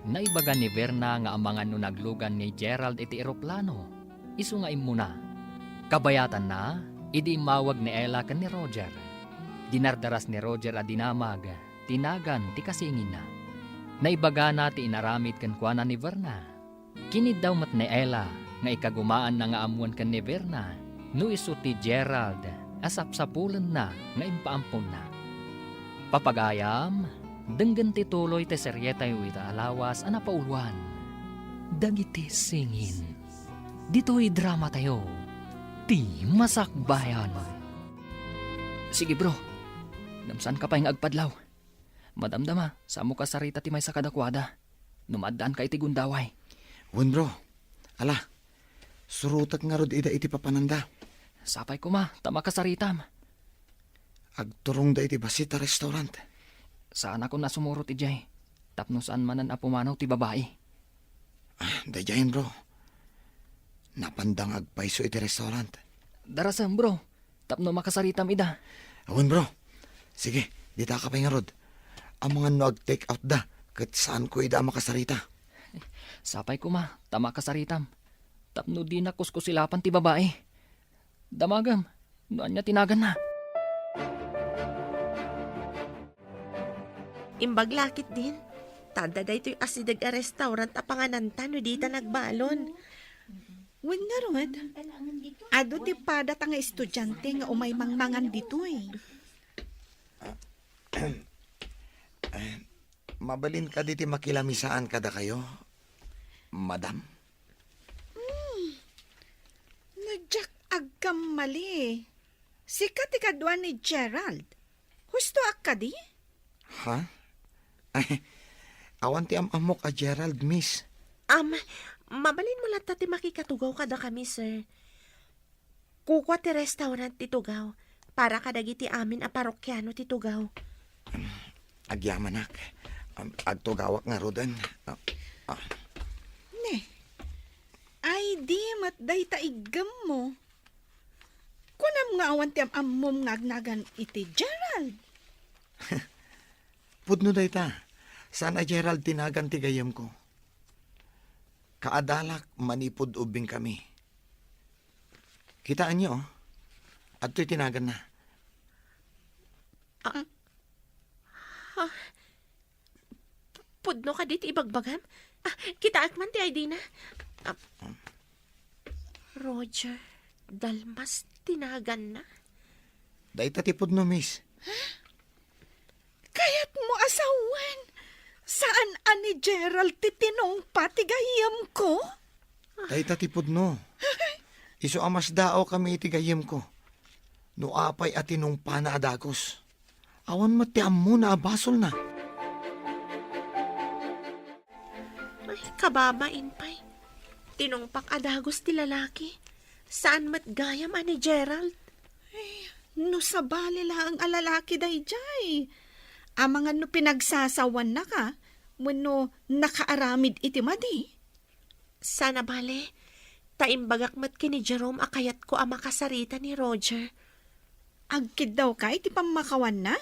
naibaga ni Verna nga amangan no naglugan ni Gerald iti eroplano. isu nga immuna. Kabayatanna, idi immawag ni Ella ken ni Roger. Dinardaras ni Roger a dinamag ti nagan ti kasinginna. Naibagana ti inaramid kenkuana ni Verna. Kiniddaw met ni Ella nga ikagumaanna nga ammoen ken ni Verna no isu ti Gerald a sapsapulenna nga impaamponna. Papagayam, denggen ti tuloy ti serietayo ita a lawas a napauloan, Dagiti Singin. Ditoy dramatayo, ti Masakbayan. Sige, bro. Ngem saanka pay nga agpadlaw. Madamdama, saanmo kasarita ti maysa kadakuada no maaddaanka iti gundaway. Wen, bro. Ala, surotek ngarud ida iti papananda. Sapay koma ta makasaritam. Agturongda iti bassit a restaurant. Saanakon a sumurot idiay tapno saan manen a pumanaw ti babai. Ah, daydiayen, bro. Napanda nga agpayso iti restaurant. Darasem, bro, tapno makasaritam ida. Awan, bro. Sige, ditaka pay ngarud. Amangan no ag-take out da, ket saanko ida a makasarita. Sapay koma ta makasaritam, tapno dina kuskusilapan ti babai. Damagem no ania ti naganna. Imbag la ketdin, ta adda daytoy asideg a restaurant a pangananta no dita nagbalon. Wen ngarud, adu ti padata nga estudiante nga umay mangmangan ditoy. Mabalin kadi ti makilamisaan kadakayo, madam? Hmm. No diak agkammali, sika ti kadua ni Gerald. Husto a kadi? Ha? Ay, awan ti am-ammok a Gerald, miss. Am, mabalinmo latta ti makikatugaw kadakami, sir. Kukua ti restaurant ti tugaw para kadagiti amin a parokiano ti tugaw. Agyamanak. Am, agtugawak ngaruden. Ah, ah. Ne, ay di met dayta iggemmo. Kunam nga awan ti am-ammom nga agnagan iti Gerald? Pudno dayta. Saan a Gerald ti nagan ti gayyemko. Kaadalak manipud ubbingkami. Kitaenyo, oh. Adtoy ti naganna. Ah, ah, pudno kadi ti ibagbagam? Ah, kitaek man ti I D na. Ah, Roger Dalmas ti naganna. Dayta ti pudno, miss. Kayatmo a sawen, saan a ni Gerald ti tinungpa ti gayyemko? Dayta ti pudno. Isu a masdaawkami iti gayyemko. No apay a tinungpana a dagus. Awan met ti ammona a basolna. Ay, kababain pay. Tinungpak a dagus ti lalaki. Saan met gayam a ni Gerald? Ay, no sabali laeng a lalaki daydiay. Amangan no pinagsasawannaka, wenno nakaaramid iti madi. Saan a bale, ta imbagak met ken ni Jerome a kayatko a makasarita ni Roger. Agkiddawka iti pammakawanna?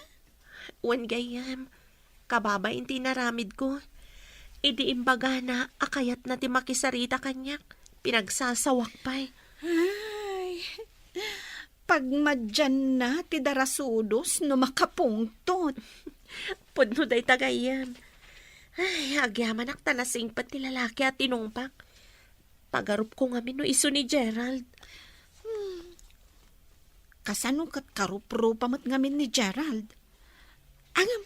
Wen gayyem, kababain ti inaramidko. Idi imbagana a kayatna ti makisarita kaniak, pinagsasawak pay. Ay, pagmadianna ti darasudos no makapungtot. Pudno dayta gayyem. Ay, agyamanak ta nasingpet ti lalaki a tinungpak. Pagarupko ngamin no isu ni Gerald. Hmm. Kasano ket karuprupa met ngamin ni Gerald? Ngem,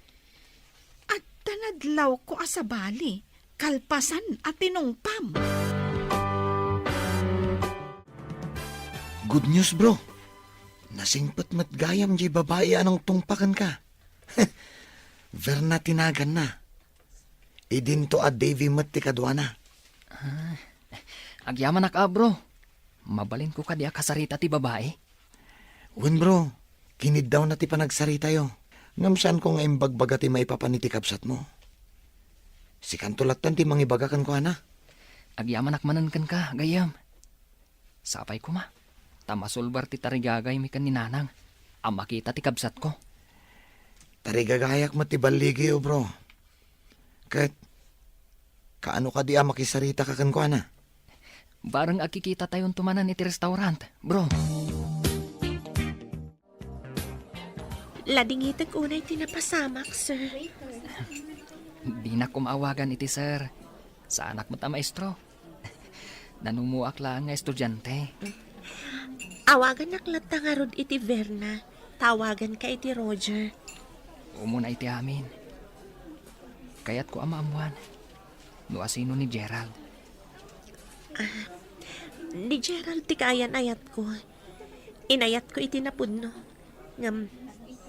adda nadlawko a sabali, kalpasan a tinungpam. Good news, bro. Nasingpet met gayam diay babai a nangtungpa kenka. Verna ti naganna. Idinto a Davy met ti kaduana. Ah, agyamanak a, bro. Mabalinko kadi a kasarita ti babai? Wen, bro. Kiniddawna ti panagsaritayo. Ngem saanko nga imbagbaga ti maipapan iti kabsatmo. Sikanto latten ti mangibaga kenkuana. Agyamanak manen kenka, gayyem. Sapay koma, ta masulbar ti tarigagaymi ken ni Nanang a makita ti kabsatko. Tarigagayak met ti balligiyo, bro. Ket, kaano kadi a makisaritaka kenkuana? Bareng agkikitatayon tumanan iti restaurant, bro. Ladingitek unay ti napasamak, sir. Dinak koma awagan iti sir. Saanak met a maestro. Nanumuak laeng nga estudiante. Awagannak latta ngarud iti Verna. Tawaganka iti Roger. Umuna iti amin. Kayatko a maammuan no asino ni Gerald. Ah, ni Gerald ti kaayan-ayatko. Inayatko iti napudno. Ngem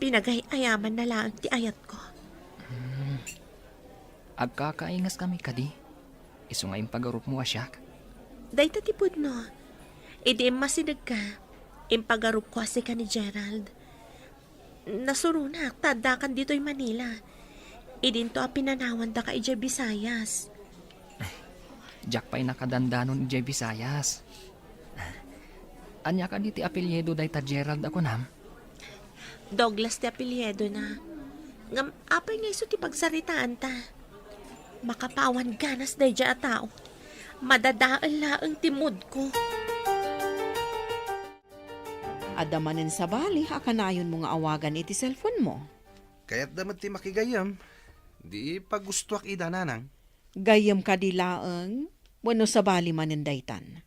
pinagay-ayamanna laeng ti ayatko. Hmm. Agkakaingaskami kadi? Isu nga impagarupmo a siak? Dayta ti pudno. Idi immasidegka, impagarupko a sika ni Gerald. Nasuronak ta addakan ditoy Manila. Idinto a pinanawandaka idiay Visayas. Diak pay nakadandanon idiay Visayas. Ania kadi ti apelyido dayta Gerald a kunam? Douglas ti apelyidona. Ngem apay nga isu ti pagsaritaanta? Makapawan ganas daydiay a tao. Madadael laeng ti moodko. Adda manen sabali a kanayonmo nga awagan iti cellphone-mo? Kayatda met ti makigayyem. Di pagustoak ida, nanang. Gayyem kadi laeng wenno sabali manen daytan?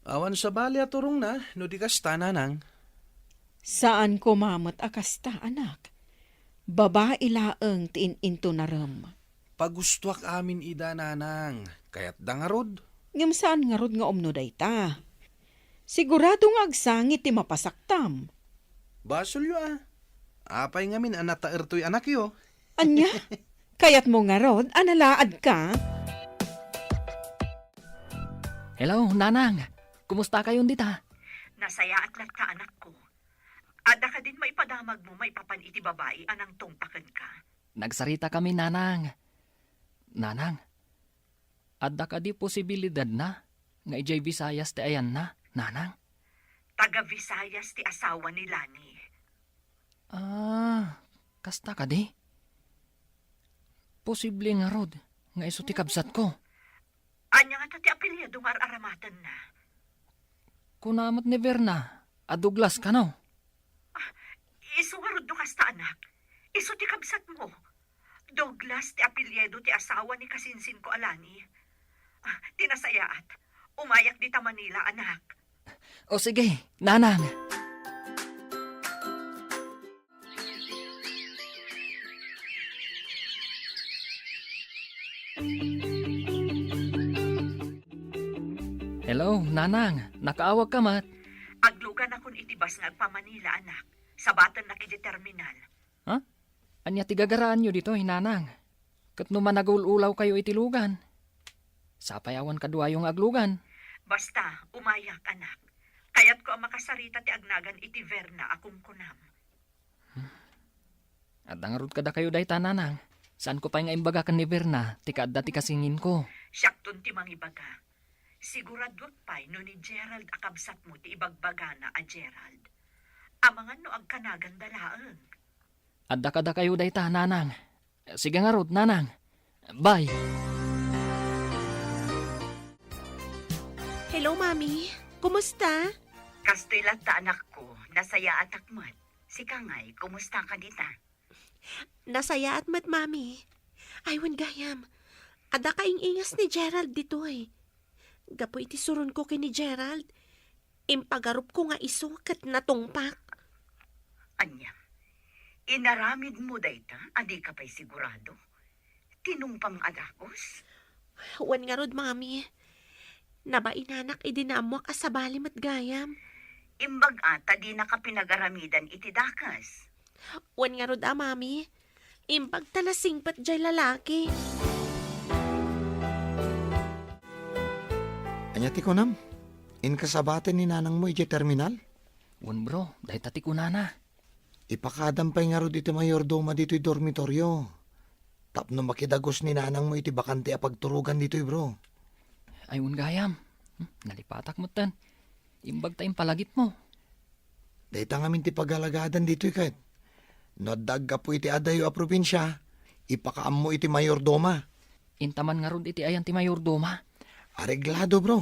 Awan sabali a turongna no di kasta, nanang. Saan koma met a kasta, anak. Babai laeng ti in-intunarem. Pagustoak amin ida, nanang. Kayatda ngarud? Ngem saan ngarud nga umno dayta. Sigurado nga agsangit ti mapasaktam. Basolyo a. Apay ngamin a nataer toy anakyo? Ania? Kayatmo ngarud a nalaadka? Hello, Nanang. Kumustakayon dita? Nasayaat latta, anakko. Adda kadin maipadamagmo maipapan iti babai a nangtungpa kenka? Nagsaritakami, Nanang. Nanang, adda kadi posibilidadna nga idiay Visayas ti ayanna, Nanang? Taga Visayas ti asawa ni Lani. Ah, kasta kadi? Posible ngarud nga isu ti kabsatko. Ania ngata ti apelyido nga ar-aramatenna? Kuna met ni Verna a Douglas kano? Ah, isu ngarud no kasta, anak. Isu ti kabsatmo. Douglas ti apelyido ti asawa ni kasinsinko a Lani. Ah, ti nasayaat, umayak dita Manila, anak. O sige, Nanang. Hello, Nanang. Nakaawagka met? Agluganakon iti bus nga agpa-Manila, anak. Sabatennak iti terminal. Ha? Ania ti gagaraanyo ditoy, Nanang? Ket no managul-ulawkayo iti lugan, sapay awan kaduayo nga aglugan. Basta, umayak, anak. Kayatko a makasarita ti agnagan iti Verna a kunkunam. Hmm. Adda ngarud kadakayo dayta, Nanang. Saanko pay nga imbaga ken ni Verna ti kaadda ti kasinsinko. Siakton ti mangibaga. Siguraduak pay no ni Gerald a kabsatmo ti ibagbagana a Gerald. Amangan no agkanaganda laeng. Adda kadakayo dayta, Nanang. Sige ngarud, Nanang. Bye. Hello, Mami. Kumusta? Kastoy latta, anakko. Nasayaatak met. Sika ngay, kumusta ka dita? Nasayaat met, Mami. Ay, wen gayam. Adda kaing-ingas ni Gerald ditoy. Gapu iti suronko ken ni Gerald, impagarupko nga isu ket natungpak. Ania? Inaramidmo dayta a dika pay sigurado? Tinungpam a dagus? Wen ngarud, Mami. Nabainanak idi naammuak a sabali met gayam. Imbag-a ta dinaka pinagaramidan iti dakes. Wen ngarud a, Mami. Imbag ta nasingpet jay lalaki. Ania ti kunam? Inka sabaten ni nanangmo idiay terminal? Wen, bro, dayta ti kunana. Ipakadam pay ngarud iti mayordoma ditoy dormitorio. Tapno makidagus ni nanangmo iti bakante a pagturogan ditoy, bro. Ay, wen gayam. Hmm, nalipatak metten. Imbag ta impalagipmo. Dayta ngamin ti pagalagadan ditoy ket. No adda aggapu iti adayo a probinsia, ipakaammo iti mayordoma. Intaman ngarud iti ayan ti mayordoma. Areglado, bro.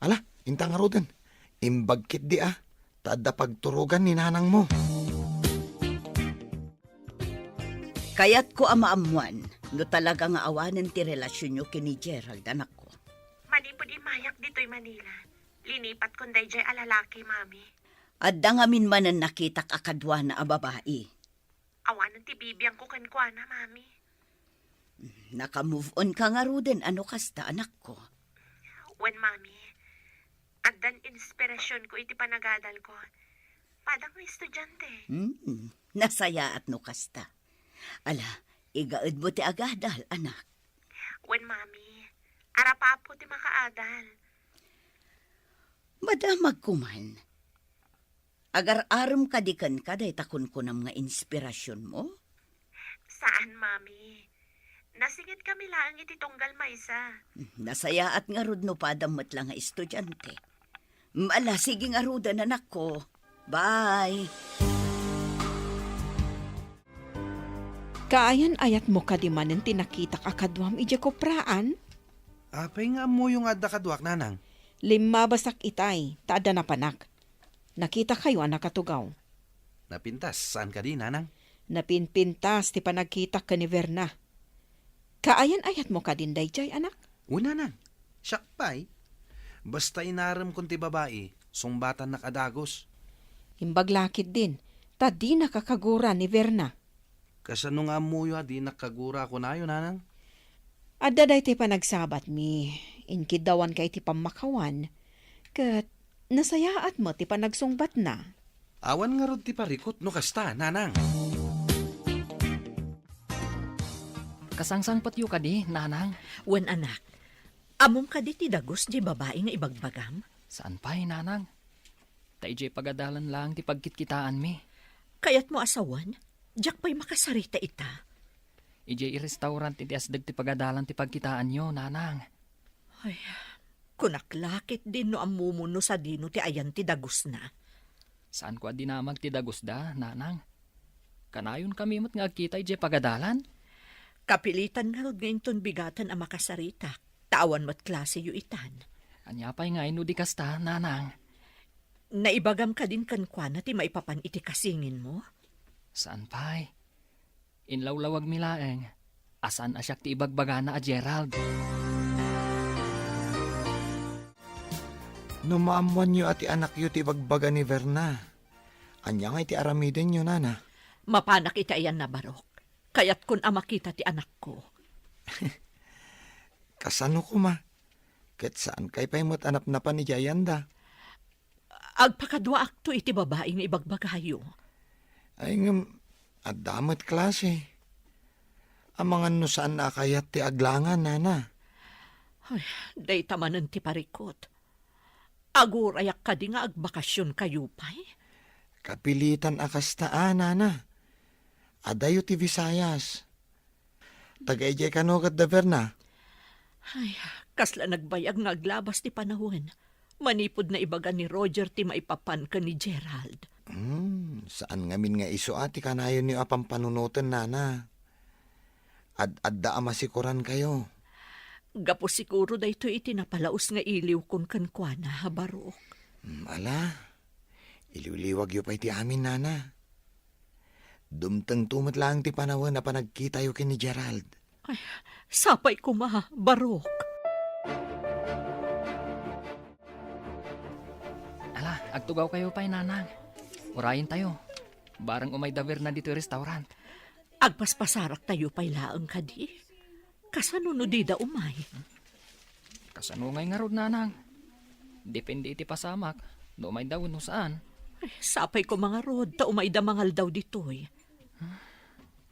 Ala, inta ngaruden. Imbag ketdi a, ta adda pagturogan ni nanangmo. Kayatko a maammuan no talaga nga awanen ti relasionyo ken ni Gerald, anakko. Manipud immayak ditoy Manila, linipatkon daydiay a lalaki, Mami. Adda ngamin manen nakitak a kaduana a babai. Awanen ti bibiangko kenkuana, Mami. Naka-move on ka ngaruden a no kasta, anakko? Wen, Mami. Addan inspirasionko iti panagadalko. Padang nga estudiante. Hmm, nasayaat no kasta. Ala, igaedmo ti agadal, anak. Wen, Mami. Arapapo ti makaadal. Madamagko man. Agar-arem kadi kenka dayta kunkunam nga inspirasionmo? Saan, Mami. Nasingitkami laeng iti tunggal maysa. Nasayaat ngarud no padam met la nga estudiante. Ala, sige ngaruden, anakko. Bye. Kaayan-ayatmo kadi manen ti nakitak a kaduam idiay kopraan? Apay nga ammoyo nga adda kaduak, nanang? Limmabasak itay, ta adda napanak. Nakitakayo a nakatugaw. Napintas, saan kadi, nanang? Napinpintas ti panagkitak ken ni Verna. Kaayan-ayatmo kadin daydiay, anak? Wen, nanang. Siak pay. Basta inaremkon ti babai, sungbatannak a dagus. Imbag la ketdin, ta dina kakagura ni Verna. Kasano nga ammoyo a dinak kagura a kunayo, nanang? Adda daytoy panagsabatmi, inkiddawanka iti pammakawan, ket nasayaat met ti panagsungbatna. Awan ngarud ti parikut no kasta, nanang. Kasangsangpetyo kadi, nanang? Wen, anak. Ammom kadi ti dagus diay babai nga ibagbagam? Saan pay, nanang. Ta idiay pagadalan laeng ti pagkitkitaanmi. Kayatmo a sawen? Diak pay makasarita ita. Idiay restaurant iti asdeg ti pagadalan ti pagkitaanyo, nanang. Ay, kunak la ketdin no ammom no sadino ti ayan ti dagusna. Saanko a dinamag ti dagusda, nanang. Kanayonkami met nga agkita idiay pagadalan. Kapilitan ngarud nga inton bigaten a makasaritak, ta awan met klaseyo itan. Ania pay ngay no di kasta, nanang? Naibagam kadin kenkuana ti maipapan iti kasinginmo? Saan pay. Inlawlawagmi laeng a saan a siak ti ibagbagana a Gerald. No maammoanyo a ti anakyo ti ibagbaga ni Verna, ania ngay ti aramidenyo, nana? Mapanak iti ayanna, Barok. Kayatkon a makita ti anakko. Kasano koma? Ket saankay pay met a napnapan idiay ayanda? Agpakaduaakto iti babai nga ibagbagayo. Ay, ngem, adda met klase. Amangan no saan a kayat ti aglangan, nana. Ay, dayta manen ti parikut. Agurayak kadi nga agbakasionkayo pay? Kapilitan a kasta a, nana. Adayo ti Visayas. Taga idiay kano ket da Verna? Ay, kasla nagbayag nga aglabas ti panawen. Manipud naibaga ni Roger ti maipapan ken ni Gerald. Hmm, saan ngamin nga isu a ti kanayonyo a pampanunoten, nana. Ad-adda a masikorankayo. Gapu siguro daytoy iti napalaus nga iliwkon kenkuana, Barok. Hmm, ala, iliwliwagyo pay ti amin, nana. Dumtengto met laeng ti panawen a panagkitayo ken ni Gerald. Ay, sapay koma, Barok. Ala, agtugawkayo pay, nanang. Urayentayo. Bareng umay da Verna ditoy restaurant. Agpaspasaraktayo pay laeng kadi. Kasano no dida umay? Kasano ngay ngarud, nanang? Depende iti pasamak, no umayda wenno saan. Ay, sapay koma ngarud, ta umayda mangaldaw ditoy.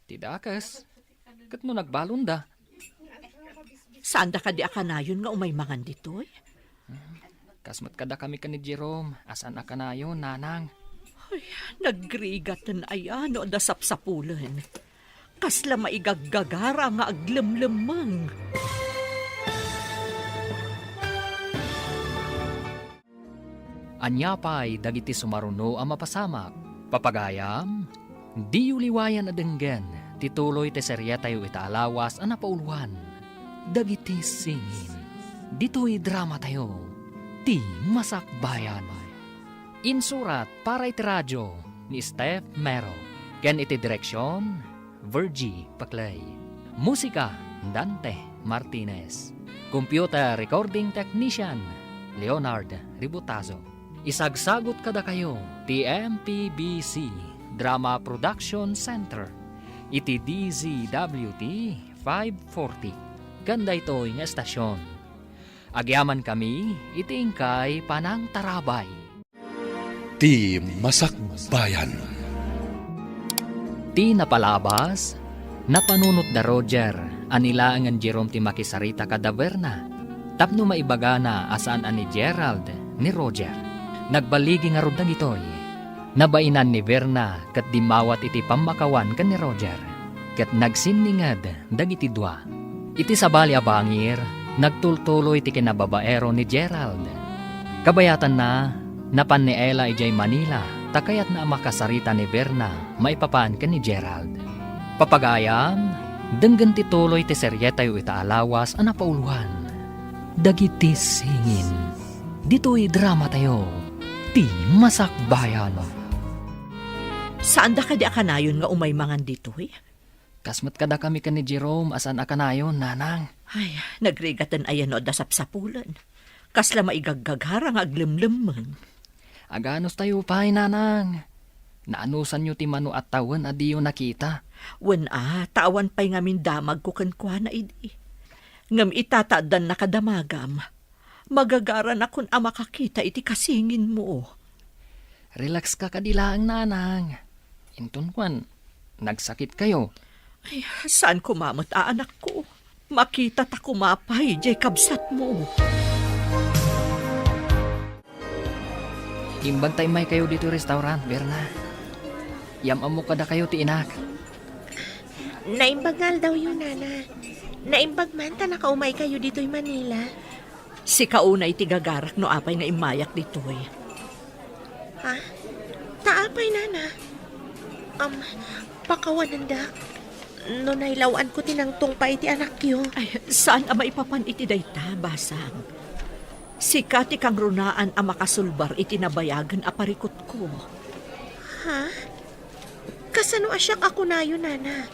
Ti dakes, ket no nagbalonda? Saanda kadi a kanayon nga umay mangan ditoy? Kas met kadakami ken ni Jerome, a saan a kanayon, nanang. Ay, nagrigaten aya no adda sapsapulen. Kasla maigaggagara nga aglemlemmeng. Ania pay dagiti sumaruno a mapasamak? Papagayam, diyo liwayan a denggen ti tuloy ti seriatayo ita a lawas a napauluan, Dagiti Singin. Ditoy dramatayo, ti Masakbayan. Insurat para iti radio ni Steph Mero, ken iti direksion, Virgie Paclay. Musika, Dante Martinez. Computer recording technician, Leonard Ributazo. Isagsagut kadakayo ti M P B C Drama Production Center iti D Z W T five forty. Ken daytoy nga estasion, agyamankami iti inkay panangtarabay. Ti Masakbayan. Ti napalabas, napanunot da Roger a ni laengen Jerome ti makisarita kada Verna tapno maibagana a saan a ni Gerald ni Roger. Nagbaligi ngarud dagitoy. Nabainan ni Verna ket dimmawat iti pammakawan ken ni Roger, ket nagsinninged dagiti dua. Iti sabali a bangir, nagtultuloy ti kinababaero ni Gerald. Kabayatanna, napan ni Ella idiay Manila ta kayatna a makasarita ni Verna maipapan ken ni Gerald. Papagayam, denggen ti tuloy ti serietayo ita a lawas a napauloan, Dagiti Singin. Ditoy dramatayo, ti Masakbayan. Saanda kadi a kanayon nga umay mangan ditoy? Kas met kadakami ken ni Jerome a saan a kanayon, nanang. Ay, nagrigaten aya no adda sapsapulen. Kasla maigaggagara nga aglemlemmeng. Aganustayo pay, nanang. Naanusanyo ti mano a tawen a diyo nakita. Wen a, ta awan pay ngamin damagko kenkuana idi. Ngem ita ta addan nakadamagam, magagaranakon a makakita iti kasinginmo. Relax ka kadi laeng, nanang. Inton kuan, nagsakit kayo. Ay, saan koma met a anakko? Makita ta koma pay diay kabsatmo. Imbag ta immay kayo ditoy restaurant, Berna. Yam-ammo kadakayo ti inak. Naimbag nga aldawyo, Nana. Naimbag man ta nakaumay kayo ditoy Manila. Sika unay ti gagarak no apay nga immayak ditoy. Ha? Ta apay, Nana? Am, pakawanendak. No nailaw-anko ti nangtungpa iti anakyo. Ay, saan a maipapan iti dayta, basang. Sika ti kangrunaan a makasulbar iti nabayagen a parikutko. Ha? Kasano a siak a kunayo, Nana?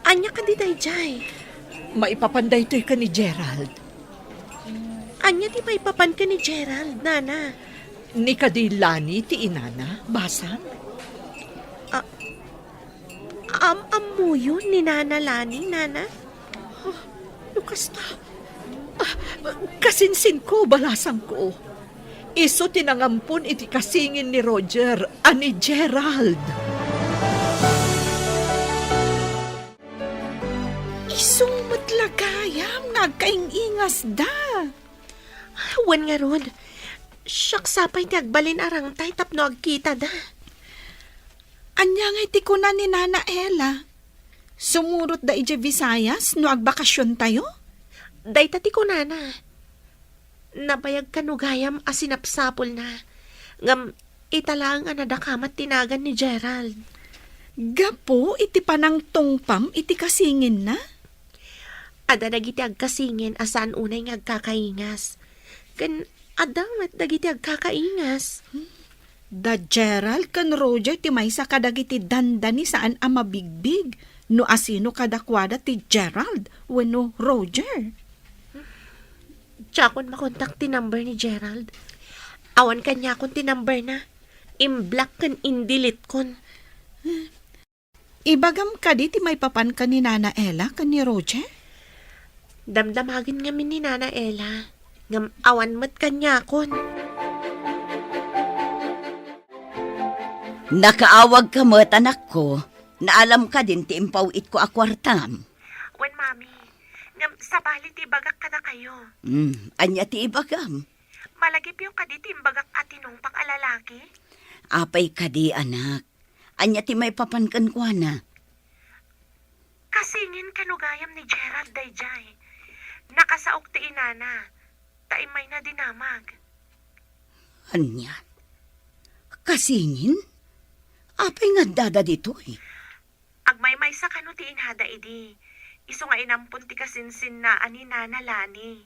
Ania kadi daydiay? Maipapan daytoy ken ni Gerald. Ania ti maipapan ken ni Gerald, Nana? Ni kadi Lani ti inana, basang? A-, am-ammoyo ni Nana Lani, Nana? Ah, no kasta, ah, kasinsinko, balasangko. Isu ti nangampon iti kasingin ni Roger a ni Gerald. Isu met la gayam nga agkaing-ingasda. Wen ngarud, siak sa pay ti agbalin a rangtay tapno agkitada. Ania ngay ti kuna ni Nana Ella? Sumurotda idiay Visayas no agbakasiontayo? Dayta ti kunana. Nabayag kano gayam a sinapsapulna. Ngem ita laeng a nadakamat ti nagan ni Gerald. Gapu iti panangtungpam iti kasinginna? Adda dagiti agkasingin a saan unay nga agkakaingas. Ken adda met dagiti agkakaingas. Da Gerald ken Roger ti maysa kadagiti dandani saan a mabigbig no asino kadakuada ti Gerald wenno Roger. Diakon makontak ti number ni Gerald. Awan kaniakon ti numberna. Imblock ken indeletekon. Ibagam kadi ti maipapan ken ni Nana Ella ken ni Roger? Damdamagen ngamin ni Nana Ella, ngem awan met kaniakon. Nakaawagka met, anakko. Naalam kadin ti impaw-itko a kuartam? Wen, Mami. Ngem sabali ti ibagak kadakayo. Hmm, ania ti ibagam? Malagipyo kadi ti imbagak a tinungpak a lalaki? Apay kadi, anak? Ania ti maipapan kenkuana? Kasingin kano gayam ni Gerald daydiay. Nakasaok ti inana, ta immayna dinamag. Ania? Kasingin? Apay nga addada ditoy? Agmaymaysa kano ti inada idi, isu nga inampon ti kasinsinna a ni Nana Lani.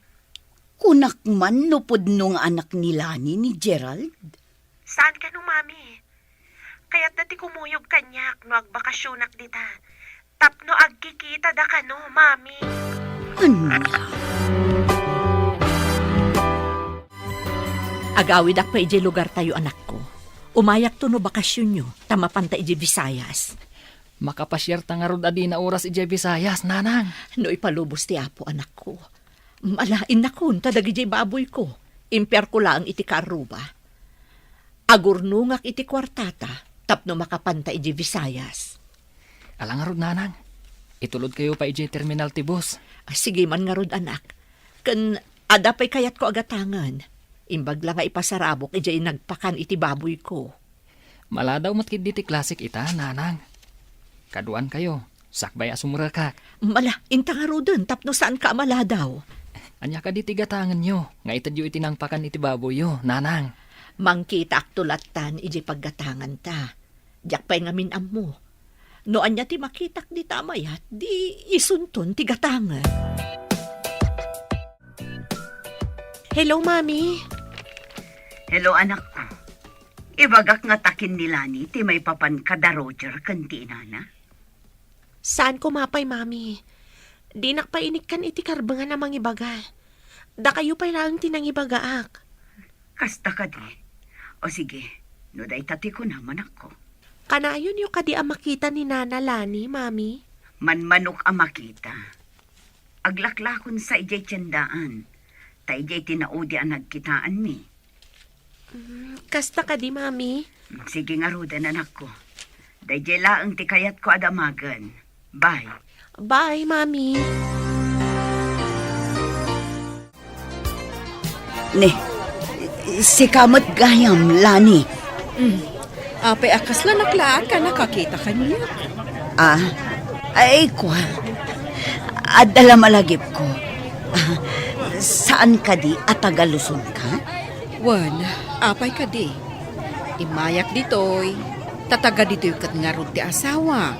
Kunak man no pudno nga anak ni Lani ni Gerald? Saan kano, Mami? Kayatda ti kumuyog kaniak no agbakasionak dita. Tapno agkikitada kano, Mami. Ania? Agawidak pay idiay lugartayo, anakko. Umayakto no bakasionyo, ta mapanta idiay Visayas. Makapasiarta ngarud a dina oras idiay Visayas, nanang. No ipalubos ti Apo, anakko. Ala, innakon, ta dagidiay baboyko, impiarko laeng iti karruba. Agurnongak iti kuartata tapno makapanta idiay Visayas. Ala ngarud, nanang. Itulodkayo pay idiay terminal ti bus. Ah, sige man ngarud, anak. Ken adda pay kayatko a gatangen. Imbag la nga ipasarabok idiay nagpakan iti baboyko. Maladaw met ketdi ti klasek ita, nanang. Kaduankayo, sakbay a sumrekak. Ala, inta ngaruden tapno saanka a maladaw. Ania kadi ti gatangenyo nga itedyo iti nangpakan iti baboyyo, nanang? Mangkitaakto lattan idiay paggatanganta. Diak pay ngamin ammo. No ania ti makitak dita a mayat, di isunton ti gatangen. Hello, Mami. Hello, anakko. Ibagak nga ta ken ni Lani ti maipapan kada Roger ken ti inana? Saan koma pay, Mami. Dinak pay inikkan iti karbengan a mangibaga. Dakayo pay laeng ti nangibagaak. Kasta kadi. O sige, no dayta ti kunam, anakko. Kanayonyo kadi a makita ni Nana Lani, Mami? Manmanok a makita. Aglaklakonsa idiay tiendaan. Ta idiay ti naudi a nagkitaanmi. Mm, kasta kadi, Mami? Sige ngaruden, anakko. Daydiay laeng ti kayatko a damagen. Bye. Bye, Mami. Ne, sika met gayam, Lani. Mm. Apay a kasla naklaat ka nakakita kaniak? Ah, ay, kua. Adda la malagipko. Ah, saan kadi a taga Luzon ka? Wen, apay kadi? Immayak ditoy, ta taga ditoy ket ngarud ti asawa.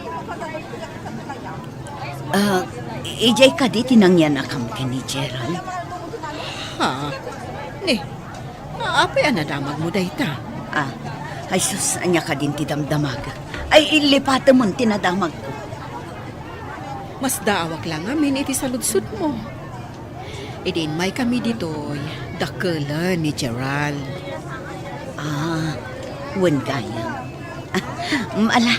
Ah, idiay kadi ti nangyanakam ken ni Gerald? Ha? Ne, apay a nadamagmo dayta? Ah, ay sus, ania kadin ti damdamag? Ay, ilipatemon ti nadamagko. Masdaawak la ngamin iti saludsodmo. Idi immaykami ditoy, dakkelen ni Gerald. Ah, wen gayam. Ah, mm, ala,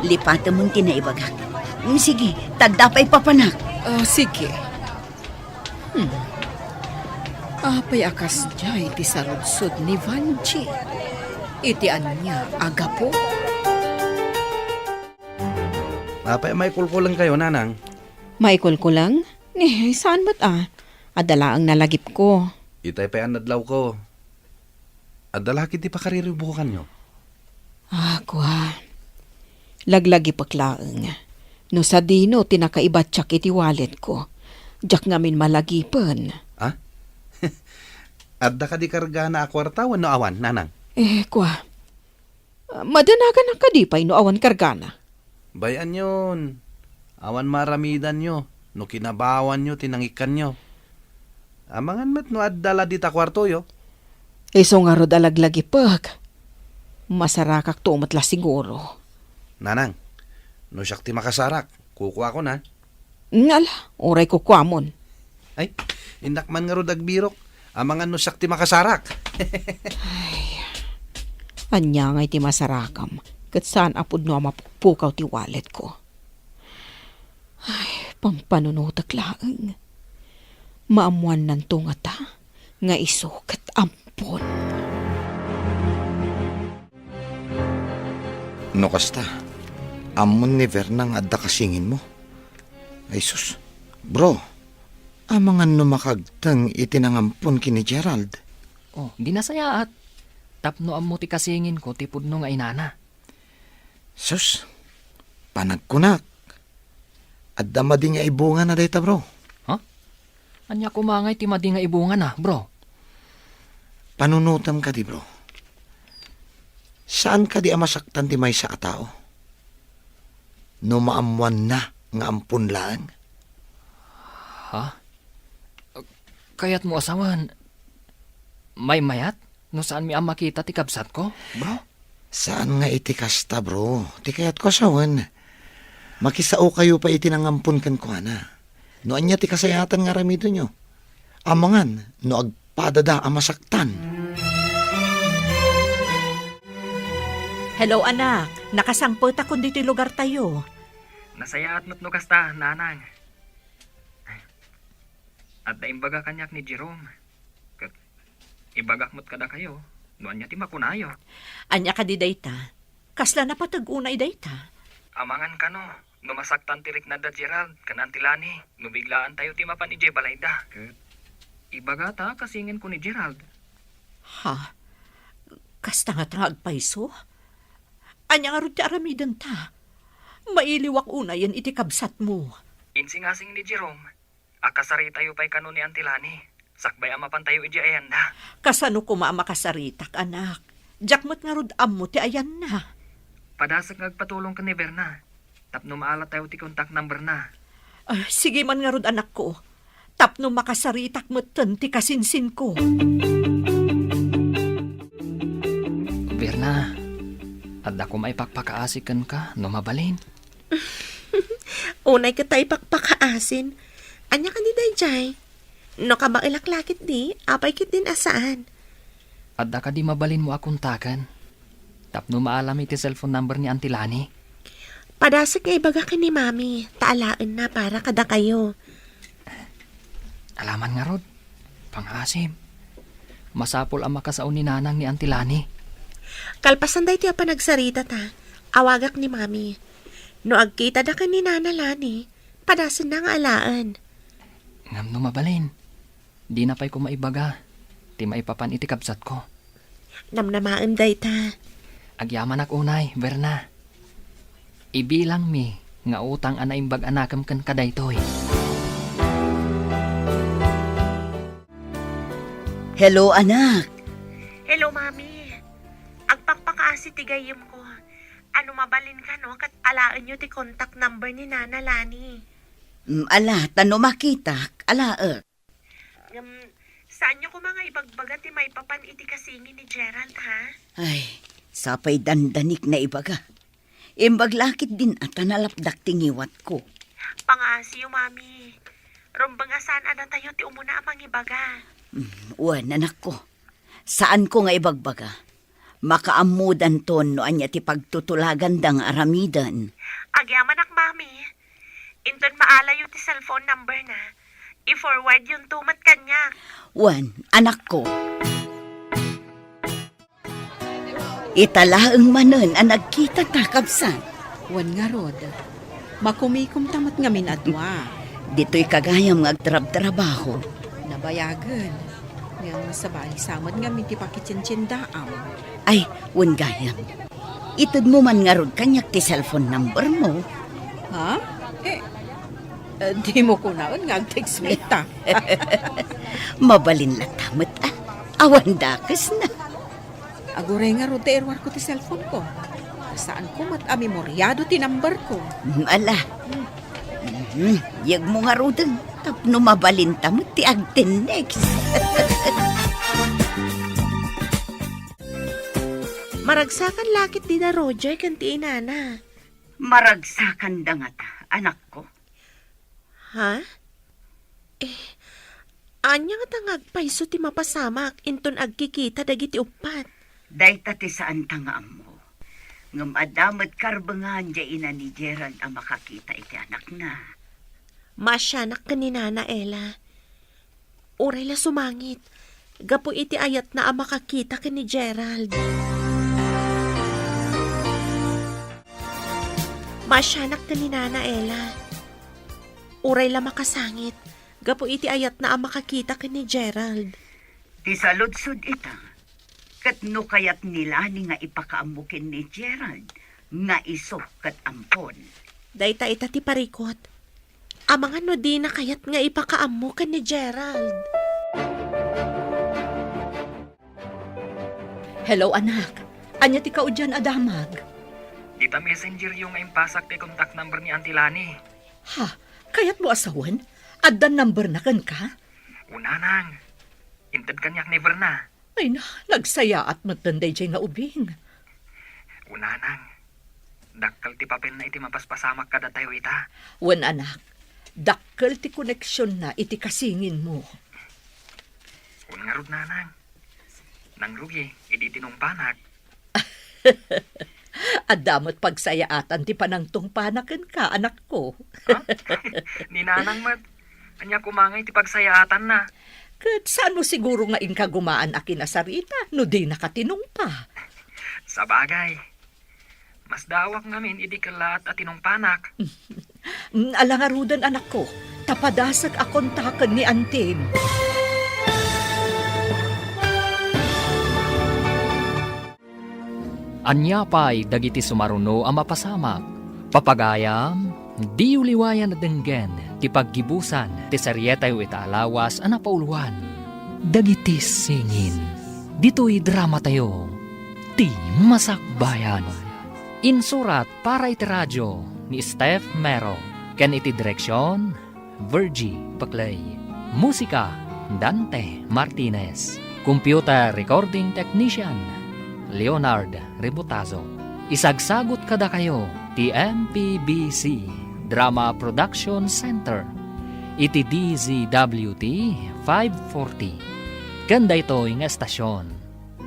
lipatemon ti naibagak. Mm, sige, ta adda pay papanak. Ah, sige. Hmm. Apay a kasdiay ti saludsod ni Vanji? Iti ania a gapu? Apay a maikulkulengkayo, nanang? Maikulkuleng? Ni, saan met a. Adda laeng nalagipko. Itay pay a nadlawko. Adda la ketdi pakariribbukanyo? Ah, kua. Laglagipek laeng. No sadino ti nakaibatiak iti walletko, diak ngamin malagipen. Ah? Adda kadi kargana a kuarta wenno awan, nanang? Eh, kua. Madanaganak kadi pay no awan kargana? Bay-anyon. Awan maaramidanyo no kinabawanyo ti nangikkanyo. Amangan met no adda la dita kuartoyo. Isu ngarud a laglagipek. Masarakakto met la siguro. Nanang, no siak ti makasarak, kukuakon, a. Ala, uray kukuamon. Ay, innak man ngarud agbirok. Amangan no siak ti makasarak. Ay, ania ngay ti masarakam? Ket saan a pudno a mapukpukaw ti walletko. Ay, pampanunotek laeng. Maammuannanto ngata nga isu ket ampon. No kasta, ammon ni Verna nga adda kasinginmo? Ay sus, bro, amangan no makagteng iti nangampon ken ni Gerald. Oh, di nasayaat. Tapno ammo ti kasinginko ti pudno nga inana. Sus, panagkunak. Adda madi nga ibungana dayta, bro. Ha? Ania koma ngay ti madi nga ibungana, bro? Panunotem kadi, bro. Saan kadi a masaktan ti maysa a tao no maammoanna nga ampon laeng? Ha? Kayatmo a sawen, maymayat no saanmi a makita ti kabsatko, bro? Saan nga iti kasta, bro. Ti kayatko a sawen, makisaokayo pay iti nangampon kenkuana. No ania ti kasayaatan nga aramidenyo, amangan no agpadada a masaktan. Hello, anak. Nakasangpetakon ditoy lugartayo. Nasayaat met no kasta, nanang. Adda imbaga kaniak ni Jerome. Ket ibagak met kadakayo no ania ti makunayo. Ania kadi dayta? Kasla napateg unay dayta? Amangan kano, no masaktan ti riknada Gerald ken Auntie Lani, no biglaantayo ti mapan idiay balayda. Ket ibagata a kasingenko ni Gerald. Ha? Kasta ngata nga agpayso? Ania ngarud ti aramidenta? Mailiwak unayen iti kabsatmo. Insingasing ni Jerome a kasaritayo pay kano ni Auntie Lani, sakbay a mapantayo idiay ayanda. Kasano koma a makasaritak, anak? Diak met ngarud ammo ti ayanna. Padasek nga agpatulong ken ni Berna tapno maalatayo ti contact number na. Ah, sige man ngarud, anakko, tapno makasaritak metten ti kasinsinko. Berna, adda koma ipakpakaasi kenka no mabalin. Unay ket ta ipakpakaasin. Ania kadi daydiay? No kabaelak la ketdi, apay ketdin a saan? Adda kadi mabalinmo a kontaken tapno maalam iti cellphone number ni Auntie Lani? Padasek nga ibaga ken ni Mami, ta alaenna para kadakayo. Alaman ngarud, pangaasim. Masapul a makasao ni Nanang ni Auntie Lani. Kalpasan daytoy a panagsaritata, awagak ni Mami. No agkitada ken ni Nana Lani, padasenna nga alaen. Ngem no mabalin, dina pay koma ibaga ti maipapan iti kabsatko. Namnamaem dayta. Agyamanak unay, Berna. Ibilangmi nga utang a naimbag a nakem kenka daytoy. Hello, anak. Hello, Mami. Agpakpakaasi ti gayyemko. Ano mabalin kano ket alaenyo ti contact number ni Nana Lani? Mm, ala, ta no makitak, alaek. Ngem, saanyo koma nga ibagbaga ti maipapan iti kasingin ni Gerald, ha? Ay, sapay dandanik naibaga. Imbag la ketdin a ta nalapdak ti ngiwatko. Pangaasiyo, Mami. Rumbeng a saan a datayo ti umuna a mangibaga. Mm, wen, anakko. Saanko nga ibagbaga. Makaammodanton no ania ti pagtutulaganda nga aramiden. Agyamanak, Mami. Inton maalayo ti cellphone number na, i-forward yonto met kaniak. Wen, anakko. Ita laeng manen a nagkitata, kabsat. Wen ngarud, makumikomta met ngamin a dua. Ditoy kagayam nga agtrabtrabaho. Nabayagen. Ngem sabali sa met ngamin ti pakitientiendaam. Ay, wen gayam. Itedmo man ngarud kaniak ti cellphone number mo. Ha? Eh, eh, dimo kunaen nga agtext met ta. Mabalin latta met, ah. Awan dakesna. Aguray ngarud ta iruarko ti cellphone ko. Saanko met a memoriado ti number ko. Mm, ala. Mm, yegmo ngaruden tapno mabalinta met ti agtennext. Maragsakan la ketdi da Roger ken ti inana. Maragsakanda ngata, anakko? Ha? Eh, ania ngata nga agpayso ti mapasamak inton agkikita dagiti uppat? Dayta ti saanta nga ammo. Ngem adda met karbengan diay ina ni Gerald a makakita iti anakna. Maasianak ken ni Nana Ella. Uray la sumangit, gapu iti ayatna a makakita ken ni Gerald. Maasianak ken ni Nana Ella. Uray la makasangit, gapu iti ayatna a makakita ken ni Gerald. Ti saludsod ita, ket no kayat ni Lani nga ipakaammo ken ni Gerald nga isu ket ampon. Dayta ita ti parikut. Amangan no dina kayat nga ipakaammo ken ni Gerald. Hello, anak. Ania ti kaudian a damag? Dita messenger yo nga impasak ti contact number ni Auntie Lani. Ha? Kayatmo a sawen? Adda number na kenka? O nanang, inted kaniak ni Verna. Ay na, nagsayaat met daydiay nga ubing. O nanang, dakkel ti papelna iti mapaspasamak kadatayo ita. Wen, anak, dakkel ti koneksionna iti kasinginmo. Wen ngarud, nanang, nangrugi idi tinungpanak. Adda met pagsayaatan ti panangtungpana kenka, anakko. Ha? Ni nanang met, ania koma ngay ti pagsayaatanna? Ket saanmo siguro nga inkagumaan a kinasarita no dinaka tinungpa? Sabagay, masdaawak ngamin idi kellaat a tinungpanak. Mm, ala ngaruden, anakko, ta padasek a kontaken ni antim. Ania pay dagiti sumaruno a mapasamak? Papagayam, diyo liwayan a denggen ti paggibusan ti serietayo ita a lawas a napauluan. Dagiti singin. Ditoy dramatayo, Ti Masakbayan. Insurat para iti radio ni Steph Mero ken iti direksion, Virgie Paclay. Musika, Dante Martinez. Computer recording technician, Leonard Rebotazo. Isagsagut kadakayo ti M P B C Drama Production Center iti D Z W T five forty. Ken daytoy nga estasion,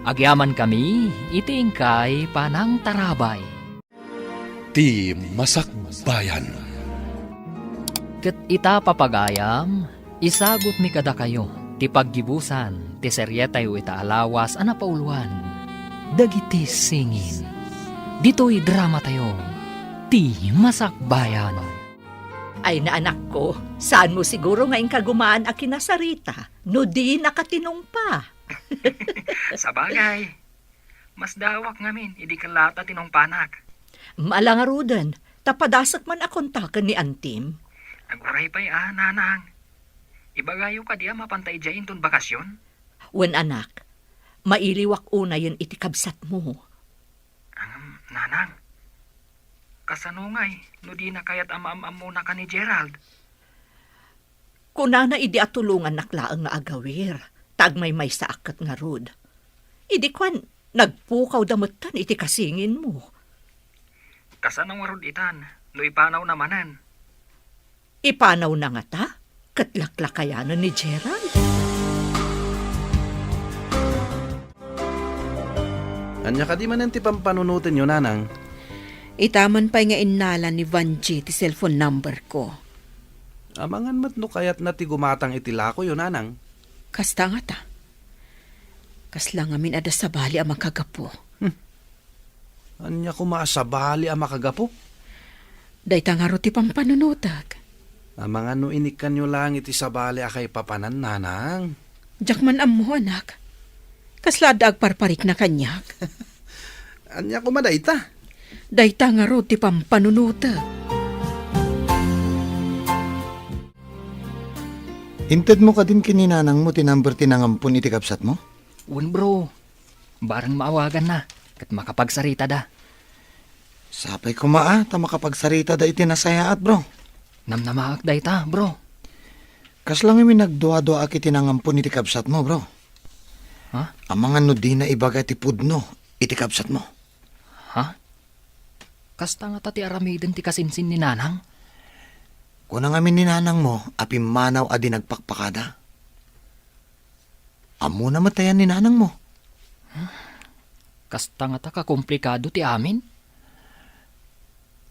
agyamankami iti inkay panangtarabay. Ti Masakbayan. Ket ita, papagayam, isagutmi kadakayo ti paggibusan ti serietayo ita a lawas a napauluan, Dagiti Singin. Ditoy dramatayo, Ti Masakbayan. Ay na, anakko, saanmo siguro nga inkagumaan a kinasarita no dinaka tinungpa? Sabagay, masdaawak ngamin idi kellaat a tinungpanak. Ala ngaruden, ta padasek man a kontaken ni antim. Aguray pay a, nanang. Ibagayo kadi a mapanta idiay inton bakasion? Wen, anak, mailiwak unayen iti kabsatmo. Ngem, nanang, kasano ngay no dina kayat a maam-ammonaka ni Gerald? Kunana idi atulongannak laeng nga agawir, ta agmaymaysaak ket ngarud. Idi kuan, nagpukawda metten iti kasinginmo. Kasano ngarud itan no ipanawna manen? Ipanawna ngata ket laklakayanen ni Gerald? Ania kadi manen ti pampanunotenyo, nanang? Ita man pay nga innala ni Vangie ti cellphone number ko. Amangan met no kayatna ti gumatang iti lakoyo, nanang. Kasta ngata. Kasla ngamin adda sabali a makagapu. Hmm. Ania koma a sabali a makagapu? Dayta ngarud ti pampanunotek. Amangan no inikkanyo laeng iti sabali a kaipapanan, nanang. Diak man ammo, anak. Kasla adda agparparikna kaniak. Ania koma dayta? Dayta ngarud ti pampanunotek. Intedmo kadin ken ni nanangmo ti number ti nangampon iti kabsatmo? Wen, bro. Bareng maawaganna, ket makapagsaritada. Sapay koma a ta makapagsaritada iti nasayaat, bro. Namnamaak dayta, bro. Kasla ngamin nagduaduaak iti nangampon iti kabsatmo, bro. Ha? Amangan no dina ibaga ti pudno iti kabsatmo. Ha? Kasta ngata ti aramiden ti kasinsin ni nanang? Kuna ngamin ni nanangmo a pimmanaw a di nagpakpakada. Ammona met ayan ni nanangmo. Kasta ngata kakomplikado ti amin?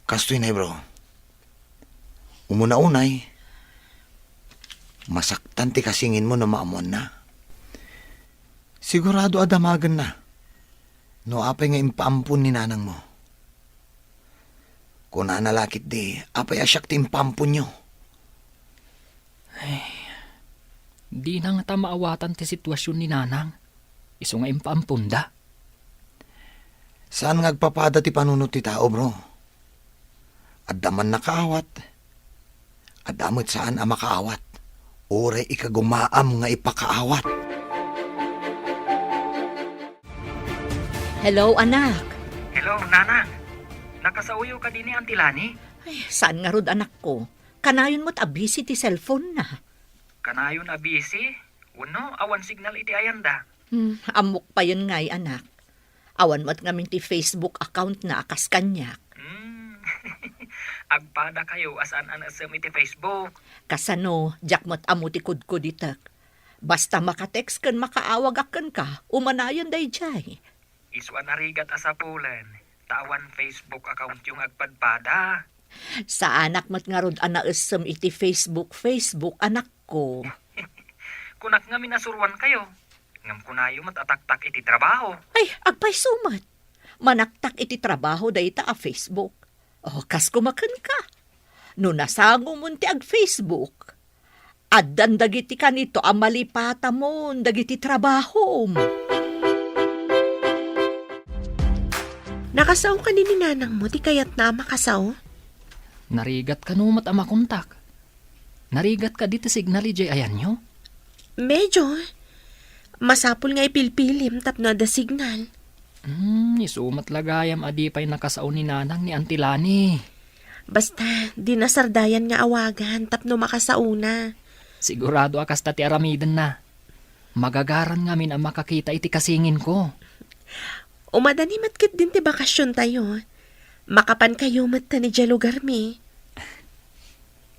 Kastoy nay, bro. Umuna unay, masaktan ti kasinginmo no maammoanna. Sigurado a damagenna no apay nga impaampon ni nanangmo. Kunana la ketdi, apay a siak ti impaamponyo? Ay, dina ngata maawatan ti situasion ni nanang, isu nga impaamponda. Saan nga agpapada ti panunot ti tao, bro. Adda man nakaawat, adda met saan a makaawat. Uray ikagumaam nga ipakaawat. Hello, anak. Hello, nanang. Nakasaoyo kadi ni Auntie Lani? Ay, saan ngarud, anakko? Kanayon met a busy ti cellphone na. Kanayon a busy? Wenno awan signal iti ayanda? Hmm, ammok payen ngay, anak. Awan met ngamin ti Facebook account na a kas kaniak. Hmm. Agpadakayo a saan a naisem iti Facebook. Kasano, diak met ammo ti kudkuditek. Basta maka-text ken makaawagak kenka, umanayon daydiay. Isu a narigat a sapulen, ta awan Facebook accountyo nga agpadpada. Saanak met ngarud a naisem iti Facebook, Facebook, anakko. Kunak ngamin a suruankayo, ngem kunayo met a taktak iti trabaho. Ay, agpayso met. Manaktak iti trabaho dayta a Facebook. O, kas koma kenka. No nasangomon ti ag-Facebook, addan dagiti kanito a malipatamon dagiti trabahom. Nakasao kadi ni nanangmo ti kayatna a makasao? Narigat kano met a makontak. Narigat kadi ti signal idiay ayanyo? Medyo. Masapul nga ipilpilim tapno adda signal. Hmm, isu met la gayam a di pay nakasao ni nanang ni Auntie Lani. Basta, di nasardayan nga awagan tapno makasaona. Sigurado a kasta ti aramidenna. Magagaran ngamin a makakita iti kasinginko. Umadani met ketdin ti bakasiontayo. Makapankayo met ta idiay lugarmi.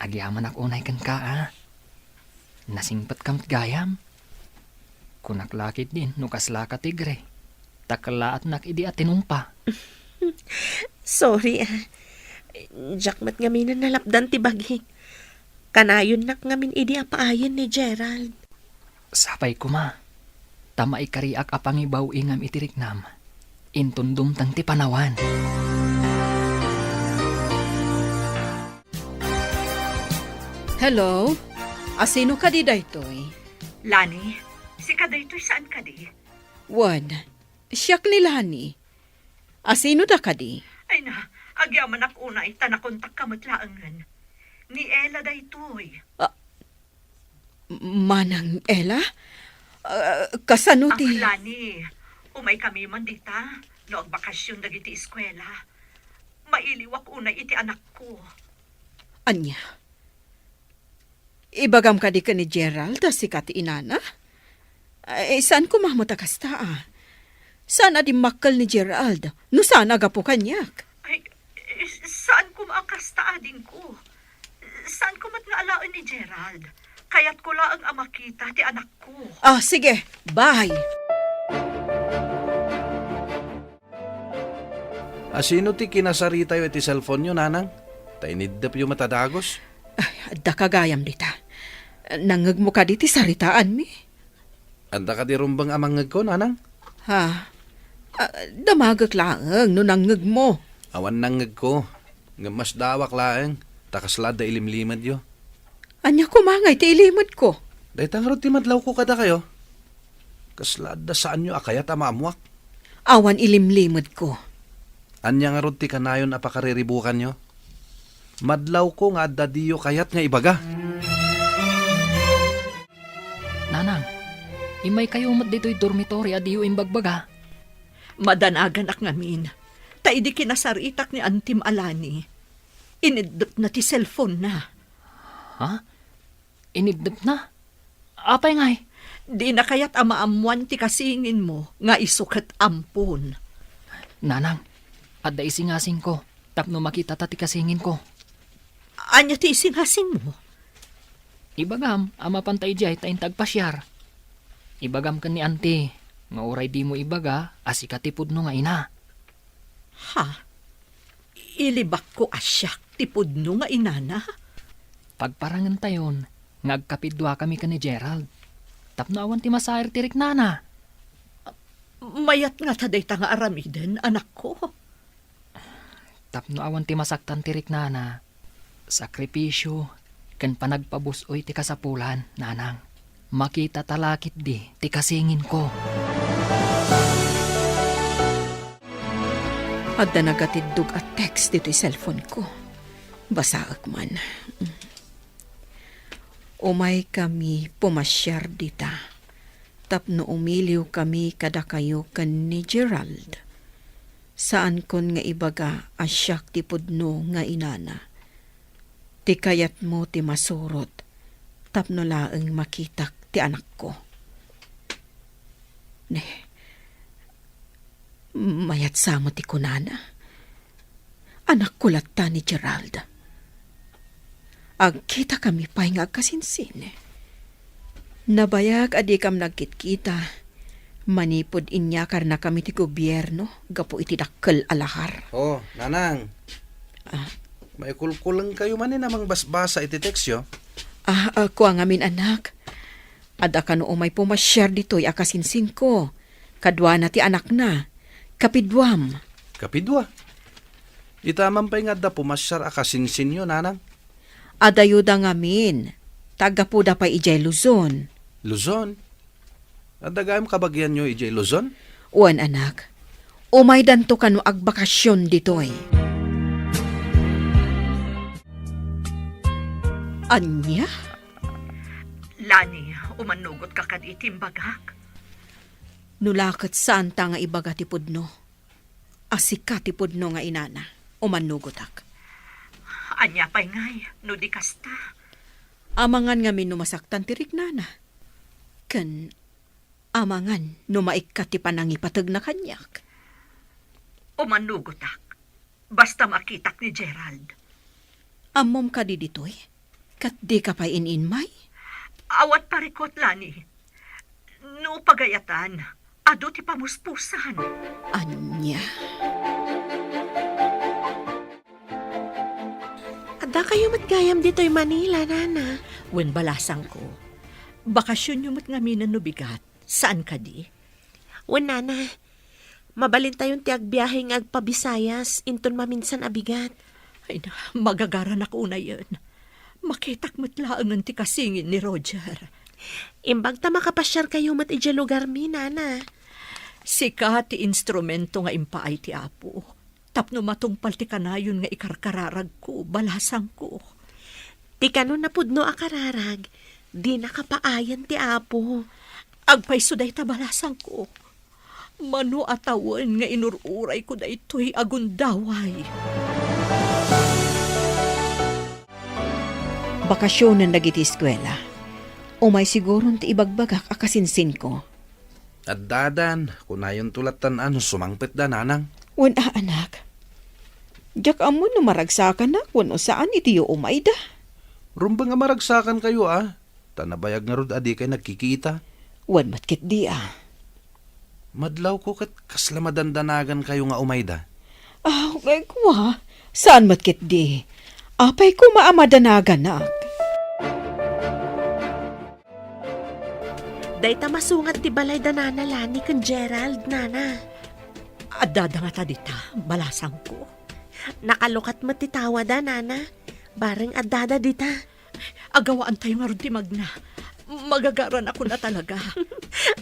Agyamanak unay kenka, a. Nasingpetka met gayam. Kunak la ketdin no kaslaka tigre, ta kellaatnak idi a tinumpa. Sorry, a. Diak met ngamin a nalapdan ti bagik. Kanayonnak ngamin idi a paayen ni Gerald. Sapay koma, ta maikariak a pangibaw-ingam iti riknam. Inton dumteng ti panawan. Hello? Asino kadi daytoy? Lani, sika daytoy saan kadi? Wen, siak ni Lani. Asino da kadi? Ay na, agyamanak unay ta nakontakka met laengen. Ni Ella daytoy. Ah, Manang Ella? Ah, kasano ti Lani, umaykami man dita, no agbakasion dagiti eskuela. Mailiwak unay iti anakko. Ania? Ibagam kadi ken ni Gerald a sika ti inana? Ay, saan koma met a kasta, a. Saan a dimmakkel ni Gerald, no saan a gapu kaniak. Ay, saan koma a kasta, adingko. Saan koma nga alaen ni Gerald. Kayatko laeng a makita ti anakko. Ah, sige. Bye. Asino ti kinasaritayo iti cellphone-yo, nanang? Ta iniddepyo met a dagus. Ay, adda ka gayam dita. Nangngegmo kadi ti saritaanmi? Adda kadi rumbeng a mangngegko, nanang? Ha? Ah, damagek laeng no nangngegmo. Awan nangngegko. Ngem masdaawak laeng, ta kasla adda ilimlimedyo. Ania koma ngay ti ilimedko? Dayta ngarud ti madlawko kadakayo. Kasla adda saanyo a kayat a maammuak. Awan ilimlimedko. Ania ngarud ti kanayon a pakariribukanyo? Madlawko nga adda diyo kayat nga ibaga. Nanang, immaykayo met ditoy dormitory a diyo imbagbaga. Madanaganak ngamin, ta idi kinasaritak ni Antim a Lani, iniddepna ti cellphone-na. Ha? Iniddepna? Apay ngay? Dina kayat a maammuan ti kasinginmo nga isu ket ampon. Nanang, adda isingasingko tapno makitata ti kasinginko. Ania ti isingasingmo? Ibagam a mapanta idiay ta inta agpasiar. Ibagam ken ni Auntie nga uray dimo ibaga a sika ti pudno nga ina. Ha? Ilibakko a siak ti pudno nga inana? Pagparangentayon nga agkapiduakami ken ni Gerald tapno awan ti masair ti riknana. Mayat ngata dayta nga aramiden, anakko? Tapno awan ti masaktan ti riknana, sakripisio ken panagpabus-oy ti kasapulan, nanang. Makitata la ketdi ti kasinginko. Adda nagatiddog a text ditoy cellphone-ko. Basaek man. Umaykami pumasiar dita tapno umiliwkami kadakayo ken ni Gerald. Saankon nga ibaga a siak ti pudno nga inana. Ti kayatmo ti masurot, tapno laeng makitak ti anakko. Ne, mayat sa met ti kunana. Anakko latta ni Gerald. Agkitakami pay nga agkasinsin. Nabayag a dikam nagkitkita manipud inyakarnakami ti gobierno gapu iti dakkel a lahar. Oh, Nanang. Ah. Maikulkulengkayo manen a mangbasbasa iti tekstyo? Ah, ah, kua ngamin, anak. Adda kano umay pumasiar ditoy a kasinsinko. Kaduana ti anakna. Kapiduam. Kapidua? Ita man pay nga adda pumasiar a kasinsinyo, Nanang? Adayoda ngamin. Taggapuda pay idiay Luzon. Luzon? Adda gayam kabagianyo idiay Luzon? Wen, anak. Umaydanto kano agbakasion ditoy. Ania? Lani, umannugot ka kadi iti imbagak? No la ket saanta nga ibaga ti pudno a sika ti pudno nga inana, umannugotak. Ania pay ngay no di kasta? Amangan ngamin no masaktan ti riknana. Ken amangan no maikkat ti panangipategna kaniak. Umannugotak. Basta makitak ni Gerald. Ammom kadi ditoy? Ket dika pay in-inmay? Awan parikut, Lani. No pagayatan, adu ti pamuspusan. Ania? Adda kayo met gayam ditoy Manila, Nana. Wen, balasangko. Bakasionyo met ngamin no bigat. Saan kadi? Wen, Nana. Mabalintayon ti agbiahe nga agpa-Visayas inton maminsan a bigat. Ay na, magagaranak unayen. Makitak met laengen ti kasingin ni Roger. Imbag ta makapasiarkayo met idiay lugarmi, Nana. Sika ti instrumento nga impaay ti Apo tapno matungpal ti kanayon nga ikarkararagko, balasangko. Ti kano napudno a kararag, dina kapaayan ti Apo. Agpayso dayta, balasangko. Mano a tawen nga inur-urayko daytoy a gundaway. Bakasionen dagiti eskuela. Umay siguron ti ibagbagak a kasinsinko. Addadan, kunayonto lattan a no sumangpetda, Nanang. Wen a, anak. Diak ammo no maragsakanak wenno saan iti yo umayda. Rumbeng a maragsakankayo a, ta nabayag ngarud a dikay nagkikita. Wen met ketdi a. Madlawko ket kasla madandanagankayo nga umayda. Aw, kua, saan met ketdi. Apay koma a madanaganak? Dayta masungat ti balay da Nana Lani ken Gerald, Nana. Addada ngata dita, balasangko. Nakalukat met ti tawada, Nana. Bareng addada dita. Agawaantayo ngarud ti magna. Magagaranakon a talaga.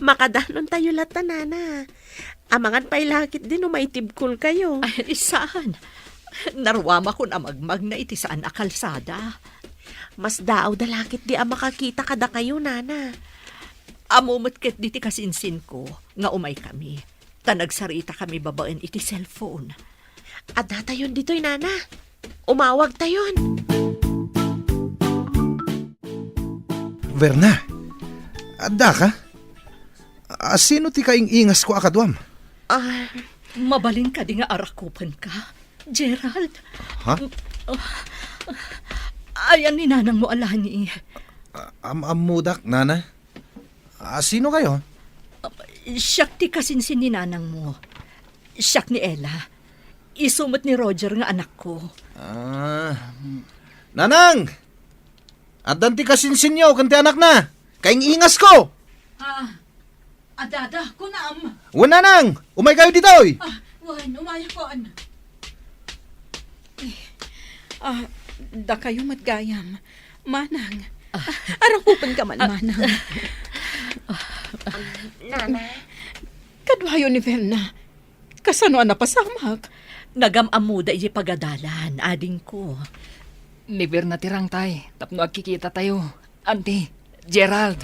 Makadanontayo latta, Nana. Amangan pay la ketdi no maitibkolkayo. Ay, saan. Naruamakon a magmagna iti saan a kalsada. Masdaawda la ketdi a makakita kadakayo, Nana. Ammo met ketdi ti kasinsinko nga umaykami, ta nagsaritakami babaen iti cellphone. Addatayon ditoy, Nana. Umawagtayon. Verna, addaka? A, sino ti kaing-ingasko a kaduam? Ah. Mabalin kadi nga arakupenka, Gerald? Ha? Ayan ni nanangmo a Lani. A, am-ammodak, Nana. A, sino kayo? Siak ti kasinsin ni nanangmo. Siak ni Ella. Isu met ni Roger nga anakko. Ah, Nanang! Addan ti kasinsinyo ken ti anakna. Kaing-ingasko! Ah, adada, kunam. Wen, Nanang! Umaykayo ditoy! Ah, wen, umayakon. Eh, ah, dakayo met gayam. Manang, ah, arakupenka man, ah, Manang. Nana? Kaduayo ni Verna. Kasano a napasamak? Nagam-ammoda idiay pagadalan, adingko. Ni Verna ti rangtay, tapno agkikitatayo. Auntie, Gerald.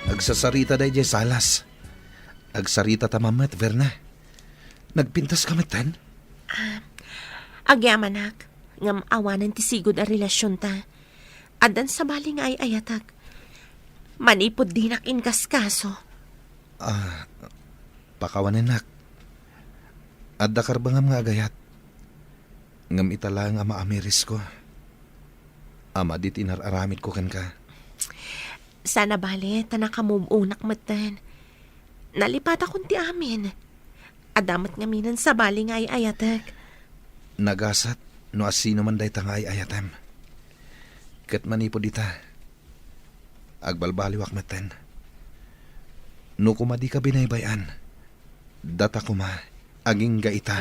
Agsasaritada idiay salas. Agsaritata man met, Verna. Nagpintaska metten? Ah, agyamanak. Ngem awanen ti sigud a relasionta. Addan sabali nga ay-ayatek. Manipud dinak inkaskaso. Ah, pakawanennak. Adda karbengam nga agayat. Ngem ita laeng a maamirisko. A madi ti inar-aramidko kenka. Saan a bale, ta nakamove onak metten. Nalipatakon ti amin. Adda met ngamin sabali nga ay-ayatek. Nagasat no asino man dayta nga ay-ayatem. Ket manipud ita, agbalbaliwak metten. No koma dika binaybay-an, data koma, agingga ita.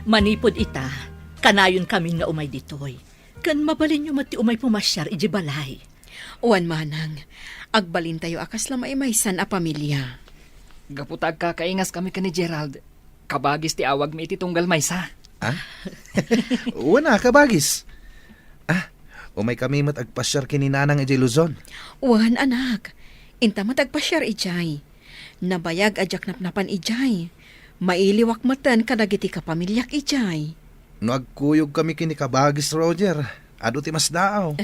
Manipud ita, kanayon kamin nga umay ditoy, ken mabalinyo met ti umay pumasiar idiay balay. Wen manang, agbalintayo a kasla maimaysan a pamilia. Gapu ta agkakaingas kami ken ni Gerald, kabagis ti awagmi iti tunggal maysa. Ah? Wen a, kabagis. Ah, umay kami met agpasiar ken ni Nanang idiay Luzon. Wen, anak, inta met agpasiar idiay. Nabayag a diak napnapan idiay. Mailiwak metten kadagiti kapamiliak idiay. No agkuyog kami ken ni kabagis Roger, adu ti masdaaw.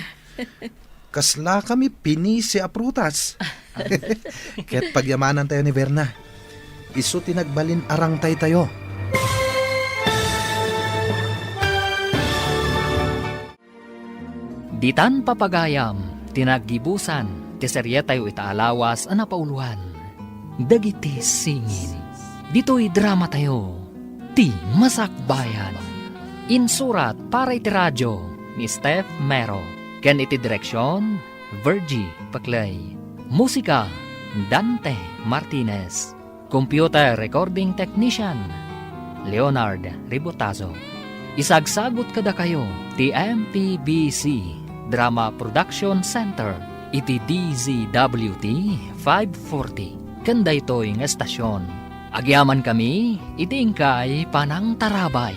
Kasla kami pinisi a prutas. Ket pagyamanantayo ni Verna. Isu ti nagbalin arangtaytayo. Ditan papagayam ti naggibusan ti serietayo ita a lawas a napauloan, Dagiti Singin. Ditoy dramatayo, Ti Masakbayan. Insurat para iti radio ni Steph Mero, ken iti direksion, Virgie Paclay. Musika, Dante Martinez. Computer recording technician, Leonard Ribotazo. Isagsagut kadakayo ti M P B C Drama Production Center iti D Z W T five forty ken daytoy nga estasion. Agyamankami iti inkay panangtarabay.